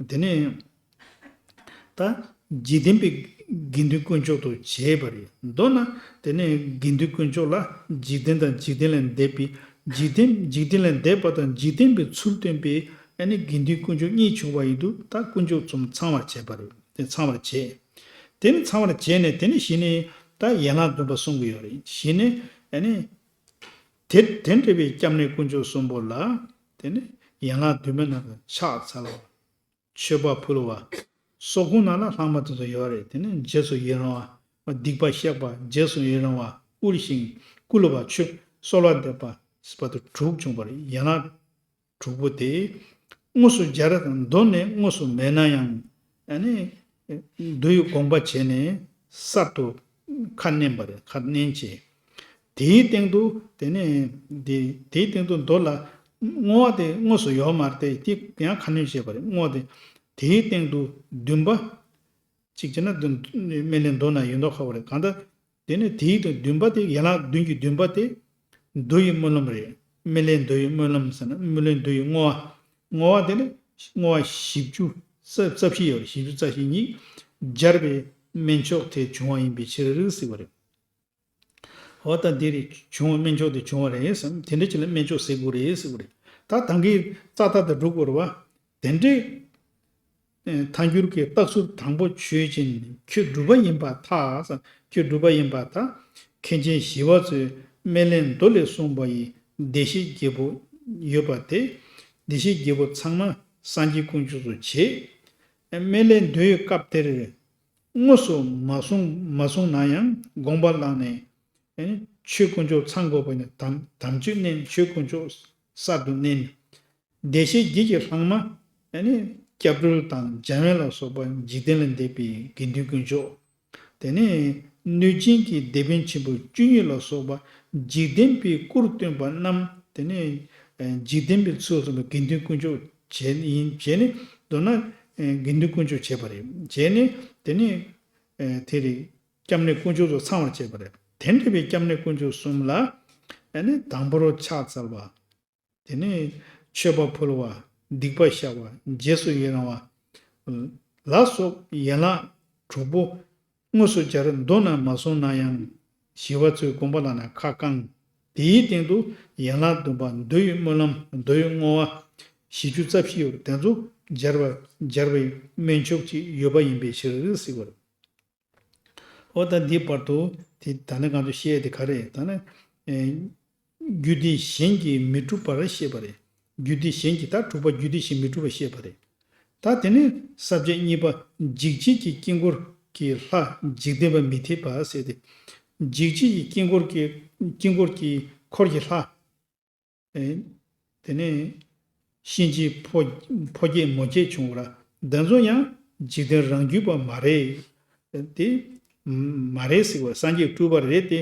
དེ་ནི། ད་འཇིག་རྟེན་པའི་དགེ་འདུན་དཀོན་མཆོག་ཏུ་བྱས་པ་རེད། མདོར་ན་དེ་ནས་དགེ་འདུན་དཀོན་མཆོག་ལ་འཇིག་རྟེན་དང་འཇིག་རྟེན་ལས་འདས་པའི། འཇིག་རྟེན་འཇིག་རྟེན་ལས་འདས་པ་དང་འཇིག་རྟེན་པའི་ཚུལ་སྟོན་པའི་ཨ་ནི་དགེ་འདུན་དཀོན་མཆོག་གཉིས་བྱུང་བ་ཡིན་དུས། ད་དཀོན་མཆོག་གསུམ་ཚང་བར་བྱས་པ་རེད། དེ་ཚང་བར་བྱས། དེ་ནི་ཚང་བར་བྱས་ནས་དེ་ནི་གཞི་ནས་ད་ཡན་ལག་བདུན་པ་གསུང་གི་ཡོད་རེད། གཞི་ནས་ཨ་ནི་དེ་དེ་འདྲ་བའི་སྐྱབས་གནས་དཀོན་མཆོག་གསུམ་པོ་ལ་དེ་ནི་ཡན་ལག་བདུན་པའི་ནང་དུ་ཕྱག་འཚལ་བ། མཆོད་པ་ཕུལ་བ། སོགས་ཁོང་ནང་ལ་ལྷག་མ་དེ་ཚོ་ཡོད་རེད། དེ་ནི་རྗེས་སུ་ཡི་རང་བ། སྡིག་པ་བཤགས་པ། རྗེས་སུ་ཡི་རང་བ། དབུལ་ཞིང་བསྐུལ་བ། ཆོས་གསོལ་བ་འདེབས་པ་ཟེར་བ་དེ་དྲུག་བྱུང་བ་རེད། ཡན་ལག་དྲུག་པོ་དེ་དངོས་སུ་སྦྱར་དང་མདོ་ནས་དངོས་སུ་མེད་ན་ཡང་། ཨ་ནི་མདོ་ཡི་དགོངས་པ་བྱས་ནས་གསར་དུ་ཁ་བསྣན་པ་རེད། ཁ་བསྣན་བྱས། དེའི་སྟེང་དུ་དེ་ནས་དེ་དེའི་སྟེང་དུ་མདོ་ལ་བསྔོ་བ་དེ་དངོས་སུ་ཡོད་མ་རེད་དེ། དེ་ཡང་ཁ་སྣོན་བྱས་པ་རེད། བསྔོ་བ་དེ་དེའི་སྟེང་དུ་བདུན་པ། གཅིག་བྱས་ན་བདུན། སྨན་བླའི་མདོ་ན་ཡོད་མདོག་ཁ་པོ་རེད། གང་ལྟར་དེ་ནས་དེའི་སྟེང་བདུན་པ་དེ། ཡན་ལག་བདུན་གྱི་བདུན་པ་དེ་མདོ་ཡི་སྨོན་ལམ་རེད། སྨན་བླའི་མདོ་ཡི་སྨོན་ལམ་ཟེར་ན། སྨན་བླའི་མདོ་ཡི་བསྔོ་བ། བསྔོ་བ་དེ་ནི་བསྔོ་བ་བཞི་བཅུ་རྩ་རྩ་བཞི་ཡོད་རེད། བཞི་བཅུ་རྩ་བཞི་ཉིད་སྦྱར་བའི་སྨན་མཆོག་དེ་བྱུང་བ་ཡིན་པའི་ཕྱིར་ཟེར་བ་རེད། འོ་ད་འདི་རེད། བྱུང་བ་སྨན་མཆོག་དེ་བྱུང་བ་རེད་བསམ། དེ་འདྲ་ཅིག་ལ་སྨན་མཆོག་ཟེར་དགོས་རེད་ཟེར་བ་རེད། ད་ད་གིན་རྩ་བ་དང་འགྲོ་དགོས་རེད་བ། དེ་འདྲའི་ཐལ་འགྱུར་གྱི་རྟགས་ཚུལ་དང་པོ་ཆོས་ཅན། ཁྱོད་གྲུབ་པ་ཡིན་པར་ཐལ། ཁྱོད་གྲུབ་པ་ཡིན་པར་ཐལ། མཁན་ཆེན་ཞི་བ་འཚོས་སྨན་བླའི་མདོ་ལས་གསུངས་པ་ཡི་བདེ་གཤེགས་བརྒྱད་པོ་ཡོད་པ་དེ། བདེ་གཤེགས་བརྒྱད་པོ་ཚང་མ་སངས་རྒྱས་དཀོན་མཆོག་ཏུ་བྱས། སྨན་བླའི་མདོའི་སྐབས་དེར་དངོས་སུ་མ་གསུངས་མ་གསུངས་ན་ཡང་དགོངས་པ་བླངས་ནས། ཨ་ནི་ཆོས་དཀོན་མཆོག་ཚང་དགོས་པ་ནི་དམ་དམ་ཆོས་བསྣན། ཆོས་དཀོན་མཆོག་གསར་དུ་བསྣན། བདེ་གཤེགས་བརྒྱད་ཀྱི་ལྷག་མ། ཨ་ནི་སྐྱབས་གྲོལ་དང་འཇམ་དབྱངས་ལ་སོགས་པ་འཇིག་རྟེན་ལས་འདས་པའི་དགེ་འདུན་དཀོན་མཆོག་དེ་ནས་གནོད་སྦྱིན་གྱི་སྡེ་དཔོན་ཆེན་པོ་བཅུ་གཉིས་ལ་སོགས་པ་འཇིག་རྟེན་པའི་སྐུར་སྟོན་པ་རྣམས། དེ་ནས་འཇིག་རྟེན་པའི་ཚུལ་སོགས་པའི་དགེ་འདུན་དཀོན་མཆོག་བྱས་ཡིན། བྱས་ནས་མདོར་ན་དགེ་འདུན་དཀོན་མཆོག་བྱས་པ་རེད། བྱས་ནས་དེ་ནས་དེ་རེད། སྐྱབས་གནས་དཀོན་མཆོག་ཚོ་ཚང་བར་བྱས་པ་རེད། དེ་འདྲ་བའི་སྐྱབས་གནས་དཀོན་མཆོག་གསུམ་ལ་ཨ་ནི་དང་པོར་ཕྱག་འཚལ་བ། དེ་ནས་མཆོད་པ་ཕུལ་བ། སྡིག་པ་བཤགས་པ། རྗེས་སུ་ཡི་རང་བ་ལ་སོགས་ཡན་ལག་དྲུག་པོ་དངོས་སུ་སྦྱར། མདོ་ན་མ་གསུངས་ན་ཡང་ཞི་བ་འཚོས་དགོངས་པ་བླངས་ནས་ཁ་བསྐངས། དེའི་སྟེང་དུ་ཡན་ལག་བདུན་པ། མདོ་ཡི་སྨོན་ལམ། མདོ་ཡི་བསྔོ་བ། བཞི་བཅུ་རྩ་བཞི་ཡོད། དེ་ཚོ་སྦྱར་བ་སྦྱར་བའི་སྨན་མཆོག་ཅིག་ཡོད་པ་ཡིན་པའི་ཕྱིར་ཟེར་བ་རེད། འོ་ད་འདིའི་བར་དུ་དེ་ད་ནི་ང་ཚོ་བཤད་ཡ་དེ་ག་རེ་རེད། ད་ནི་ཨེ་རྒྱུད་སྡེ་གཞན་གྱིས་མི་གྲུབ་པར་བཤད་པ་རེད། རྒྱུད་སྡེ་གཞན་གྱིས། ད་དྲུག་པ་རྒྱུད་སྡེ་གཞན་མི་གྲུབ་པར་བཤད་པ་རེད། ད་དེ་ནི་ས་བཅད་གཉིས་པ། འཇིགས་བྱེད་ཀྱི་དཀྱིལ་འཁོར་གྱི་ལྷ་འཇིག་རྟེན་པ་མི་འཐད་པ་ཟེར་ཏེ། འཇིགས་བྱེད་ཀྱི་དཀྱིལ་འཁོར་གྱི་དཀྱིལ་འཁོར་གྱི་འཁོར་གྱི་ལྷ། ཨེ། དེ་ནས་གཤིན་རྗེའི་ཕོ་ཕོ་བརྒྱད་མོ་བརྒྱད་བྱུང་བ་ལ། འདི་ཚོ་ཡང་འཇིག་རྟེན་རང་རྒྱུད་པ་མ་རེད། དེ་མ་རེད་ཟེར་བ་སངས་རྒྱས་སྤྲུལ་པ་རེད་དེ།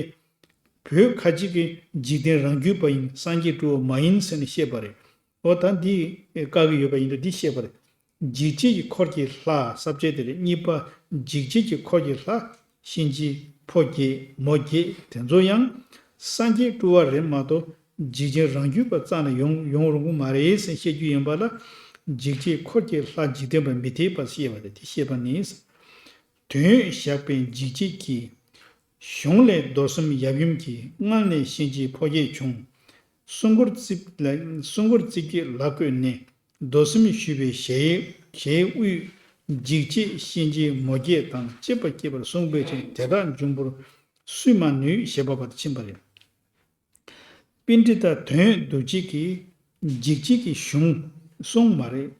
བོད་ཁ་ཅིག་གིས་འཇིག་རྟེན་རང་རྒྱུད་པ་ཡིན། སངས་རྒྱས་སྤྲུལ་པ་མ་ཡིན་ཟེར་ནས་བཤད་པ་རེད། འོ་ད་འདི་བཀག་གི་ཡོད་པ་ཡིན་དུས་འདི་བཤད་པ་རེད། འཇིགས་བྱེད་ཀྱི་འཁོར་གྱི་ལྷ་ས་བཅད་དེ་རེད། གཉིས་པ་འཇིགས་བྱེད་ཀྱི་འཁོར་གྱི་ལྷ། གཤིན་རྗེའི་ཕོ་བརྒྱད་མོ་བརྒྱད་དེ་ཚོ་ཡང་སངས་རྒྱས་སྤྲུལ་པ་རེད་མ་གཏོགས་འཇིག་རྟེན་རང་རྒྱུད་པ་རྩ་ནས་ཡོང་ཡོང་རུང་གི་མ་རེད་ཟེར་བཤད་རྒྱུ་ཡིན་པ་ལ། འཇིགས་བྱེད་འཁོར་གྱི་ལྷ་འཇིག་རྟེན་པ་མི་འཐད་པ་ཞེས་པ་རེད། དེ་བཤད་པ་ནི། དོན་བཞག་པའི་འཇིགས་བྱེད་ཀྱི། གཞུང་ལས་རྡོར་སེམས་ཡབ་ཡུམ་གྱི། མངལ་ནས་གཤིན་རྗེའི་ཕོ་བརྒྱད་བྱུང་། གསུང་མགུར་རྩིབས་ལ་གསུང་མགུར་རྩིབས་བརྒྱད་ལ་བཀོད་ནས། རྡོར་སེམས་ཞུས་པའི་ཞལ་ཞལ་དབུས། འཇིགས་བྱེད་གཤིན་རྗེའི་མོ་བརྒྱད་དང་བཅས་པ་བསྐྱེད་པར་གསུངས་པའི་ཕྱིར། དེ་དག་འབྱུང་པོར་སུས་མ་ནུས། ཞེས་པ་བར་ཕྱིན་པ་རེད། པཎྜི་ཏ་དོན་ཡོད་རྡོ་རྗེ་གིས་འཇིགས་བྱེད་ཀྱི་གཞུང་གསུངས་མ་རེད།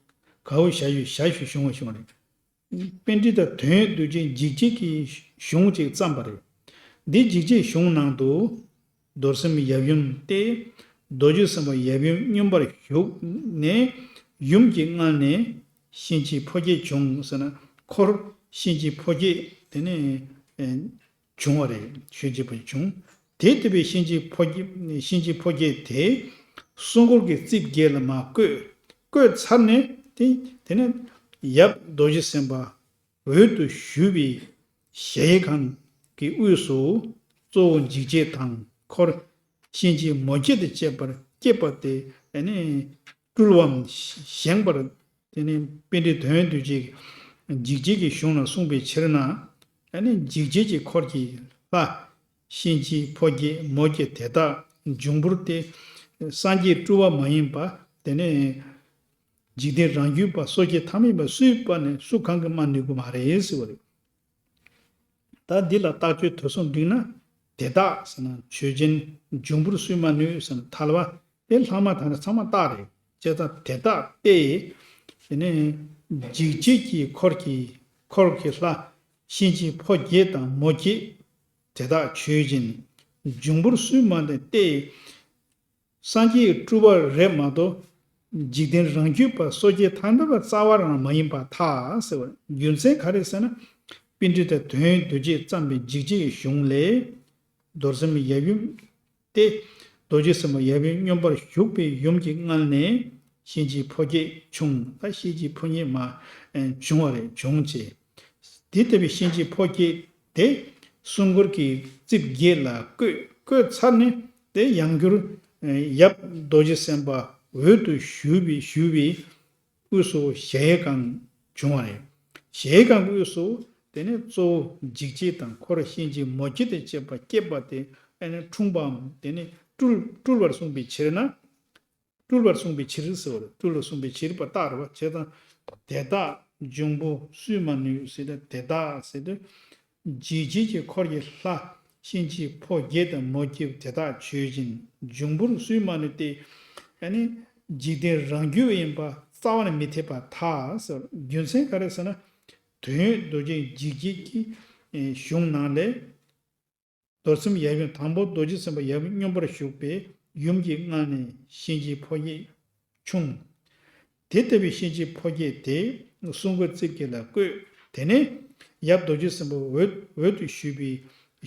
གའུ་ཞ་ཡུ་ཞ་ཞུ་བྱུང་བ་བྱུང་བ་རེད། པཎྜི་ཏ་དོན་ཡོད་རྡོ་རྗེས་འཇིགས་བྱེད་ཀྱི་གཞུང་ཅིག་བརྩམས་པ་རེད། འདི་འཇིགས་བྱེད་གཞུང་ནང་དུ། རྡོར་སེམས་ཡབ་ཡུམ་སྟེ། རྡོ་རྗེ་སེམས་དཔའ་ཡབ་ཡུམ་སྙོམས་པར་ཞུགས་ནས། ཡུམ་གྱི་མངལ་ནས་གཤིན་རྗེའི་ཕོ་བརྒྱད་བྱུང་ཟེར་ན། འཁོར་གཤིན་རྗེའི་ཕོ་བརྒྱད་དེ་ནས། བྱུང་བ་རེད། གཤིན་རྗེའི་ཕོ་བརྒྱད་བྱུང་། དེ་ལྟ་བུའི་གཤིན་རྗེའི་ཕོ་བརྒྱད་གཤིན་རྗེའི་ཕོ་བརྒྱད་དེ། གསུང་མགུར་གྱི་རྩིབས་བརྒྱད་ལ་མར་བཀོད། བཀོད་ཚར་ནས་དེ་དེ་ནས་ཡབ་རྡོ་རྗེ་སེམས་དཔའ་འོད་དུ་ཞུ་བའི་གཞལ་ཡས་ཁང་གི་དབུས་སུ་གཙོ་བོ་འཇིགས་བྱེད་དང་འཁོར་གཤིན་རྗེའི་མོ་བརྒྱད་དང་བཅས་པར་བསྐྱེད་པ་དེ་ཨ་ནི་སྤྲུལ་པའམ་བཞེངས་པར། དེ་ནས་པཎྜི་ཏ་དོན་ཡོད་རྡོ་རྗེས་འཇིགས་བྱེད་ཀྱི་གཞུང་ལ་གསུངས་པའི་ཕྱིར་ན། ཨ་ནི་འཇིགས་བྱེད་ཀྱི་འཁོར་གྱི་ལྷ། གཤིན་རྗེའི་ཕོ་བརྒྱད་མོ་བརྒྱད་དེ་དག་འབྱུང་པོར་ཏེ། སངས་རྒྱས་སྤྲུལ་པ་མ་ཡིན་པ། དེ་ནས་འཇིག་རྟེན་རང་རྒྱུད་པ་སོ་སྐྱེ་ཐ་མལ་པ་སུས་པ་ནས་སུ་གང་གིས་སྨྲ་ནུས་ཀྱི་མ་རེད་ཟེར་བ་རེད། ད་འདི་ལ་རྟགས་ཆོས་དོད་གསུམ་བསྒྲིགས་ན། དེ་དག་ཟེར་ན་ཆོས་ཅན། འབྱུང་པོར་སུས་སྨྲ་ནུས་ཟེར་ན་ཐལ་བ། དེ་ལྷག་མ་དག་ན་ཚང་མ་རྟགས་རེད། བྱས་ཙང་དེ་དག་སྟེ། དེ་ནས་འཇིགས་བྱེད་ཀྱི་འཁོར་གྱི་འཁོར་གྱི་ལྷ། གཤིན་རྗེའི་ཕོ་བརྒྱད་དང་མོ་བརྒྱད། དེ་དག་ཆོས་ཅན། འབྱུང་པོར་སུས་སྨྲ་ནུས་ཏེ། སངས་རྒྱས་སྤྲུལ་པ་རེད་མ་གཏོགས། འཇིག་རྟེན་རང་རྒྱུད་པ་སོ་སྐྱེ་ཐ་མལ་པ་རྩ་བ་རང་མ་ཡིན་པར་ཐལ་ཟེར་བ། རྒྱུ་མཚན་ག་རེ་ཟེར་ན། པཎྜི་ཏ་དོན་ཡོད་རྡོ་རྗེས་བརྩམས་པའི་འཇིགས་བྱེད་ཀྱི་གཞུང་ལས། རྡོར་སེམས་ཡབ་ཡུམ་སྟེ། རྡོ་རྗེ་སེམས་དཔའ་ཡབ་ཡུམ་སྙོམས་པར་ཞུགས་པའི་ཡུམ་གྱི་མངལ་ནས་གཤིན་རྗེའི་ཕོ་བརྒྱད་བྱུང་། ད་གཤིན་རྗེའི་ཕོ་བརྒྱད་མ་བྱུང་བ་རེད། བྱུང་བྱས། དེ་ལྟ་བུའི་གཤིན་རྗེའི་ཕོ་བརྒྱད་དེ་གསུང་མགུར་གྱི་རྩིབས་བརྒྱད་ལ་བཀོད། བཀོད་ཚར་ནས་དེ་ཡང་བསྐྱར་ཡབ་རྡོ་རྗེ་སེམས་དཔའ་འོད་དུ་ཞུ་བའི་ཞུ་བའི་དབུས་སུ་གཞལ་ཡས་ཁང་བྱུང་བ་རེད། གཞལ་ཡས་ཁང་གི་དབུས་སུ་དེ་ནས་གཙོ་བོ་འཇིགས་བྱེད་དང་འཁོར་གཤིན་རྗེ་མོ་བརྒྱད་དང་བཅས་པ་བསྐྱེད་པ་དེ་ཨ་ནི་འཁྲུངས་པའམ་དེ་ནས་སྤྲུལ་སྤྲུལ་བར་གསུངས་པའི་ཕྱིར་ན། སྤྲུལ་བར་གསུངས་པའི་ཕྱིར་ཟེར་བ་རེད། སྤྲུལ་བར་གསུངས་པའི་ཕྱིར་པ་རྟགས་རེད་པ། བྱས་ཙང་དེ་དག་འབྱུང་པོར་སུས་སྨྲ་ནུས་ཟེར་ཏེ། དེ་དག་ཟེར་ཏེ། འཇིགས་བྱེད་ཀྱི་འཁོར་གྱི་ལྷ། གཤིན་རྗེའི་ཕོ་བརྒྱད་དང་མོ་བརྒྱད་དེ་དག་ཆོས་ཅན། འབྱུང་པོར་སུས་སྨྲ་ནུས་ཏེ། ཨ་ནི་འཇིག་རྟེན་རང་རྒྱུད་ཡིན་པ་རྩ་བ་ནས་མི་འཐད་པར་ཐལ་ཟེར། རྒྱུ་མཚན་ག་རེ་ཟེར་ན། དོན་ཡོད་རྡོ་རྗེ་འཇིགས་བྱེད་ཀྱི་གཞུང་ནང་ལས། རྡོར་སེམས་ཡབ་ཡུམ་དང་པོ་རྡོ་རྗེ་སེམས་དཔའ་ཡབ་ཡུམ་སྙོམས་པར་ཞུགས་པའི་ཡུམ་གྱི་མངལ་ནས་གཤིན་རྗེའི་ཕོ་བརྒྱད་བྱུང་། དེ་ལྟ་བུའི་གཤིན་རྗེའི་ཕོ་བརྒྱད་དེ་གསུང་མགུར་རྩིབས་བརྒྱད་ལ་བཀོད། དེ་ནས་ཡབ་རྡོ་རྗེ་སེམས་དཔའ་འོད་འོད་དུ་ཞུ་བའི་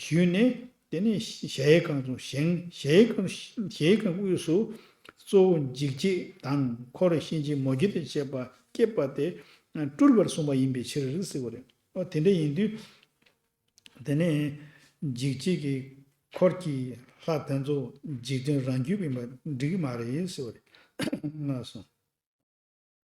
ཞུས་ནས། དེ་ནས་གཞལ་ཡས་ཁང་དུ་བཞེངས། གཞལ་ཡས་ཁང་གཞལ་ཡས་ཁང་དབུས་སུ་གཙོ་བོ་འཇིགས་བྱེད་དང་འཁོར་གཤིན་རྗེ་མོ་བརྒྱད་དང་བཅས་པ་བསྐྱེད་པ་དེ་སྤྲུལ་པར་གསུངས་པ་ཡིན་པའི་ཕྱིར་ཟེར་བ་རེད། ཨོ་དེ་འདྲ་ཡིན་དུས། དེ་ནས་འཇིགས་བྱེད་ཀྱི་འཁོར་གྱི་ལྷ་དེ་ཚོ་འཇིག་རྟེན་རང་རྒྱུད་ཡིན་པ་འགྲིག་གི་མ་རེད་ཟེར་བ་རེད། ལགས་སོ།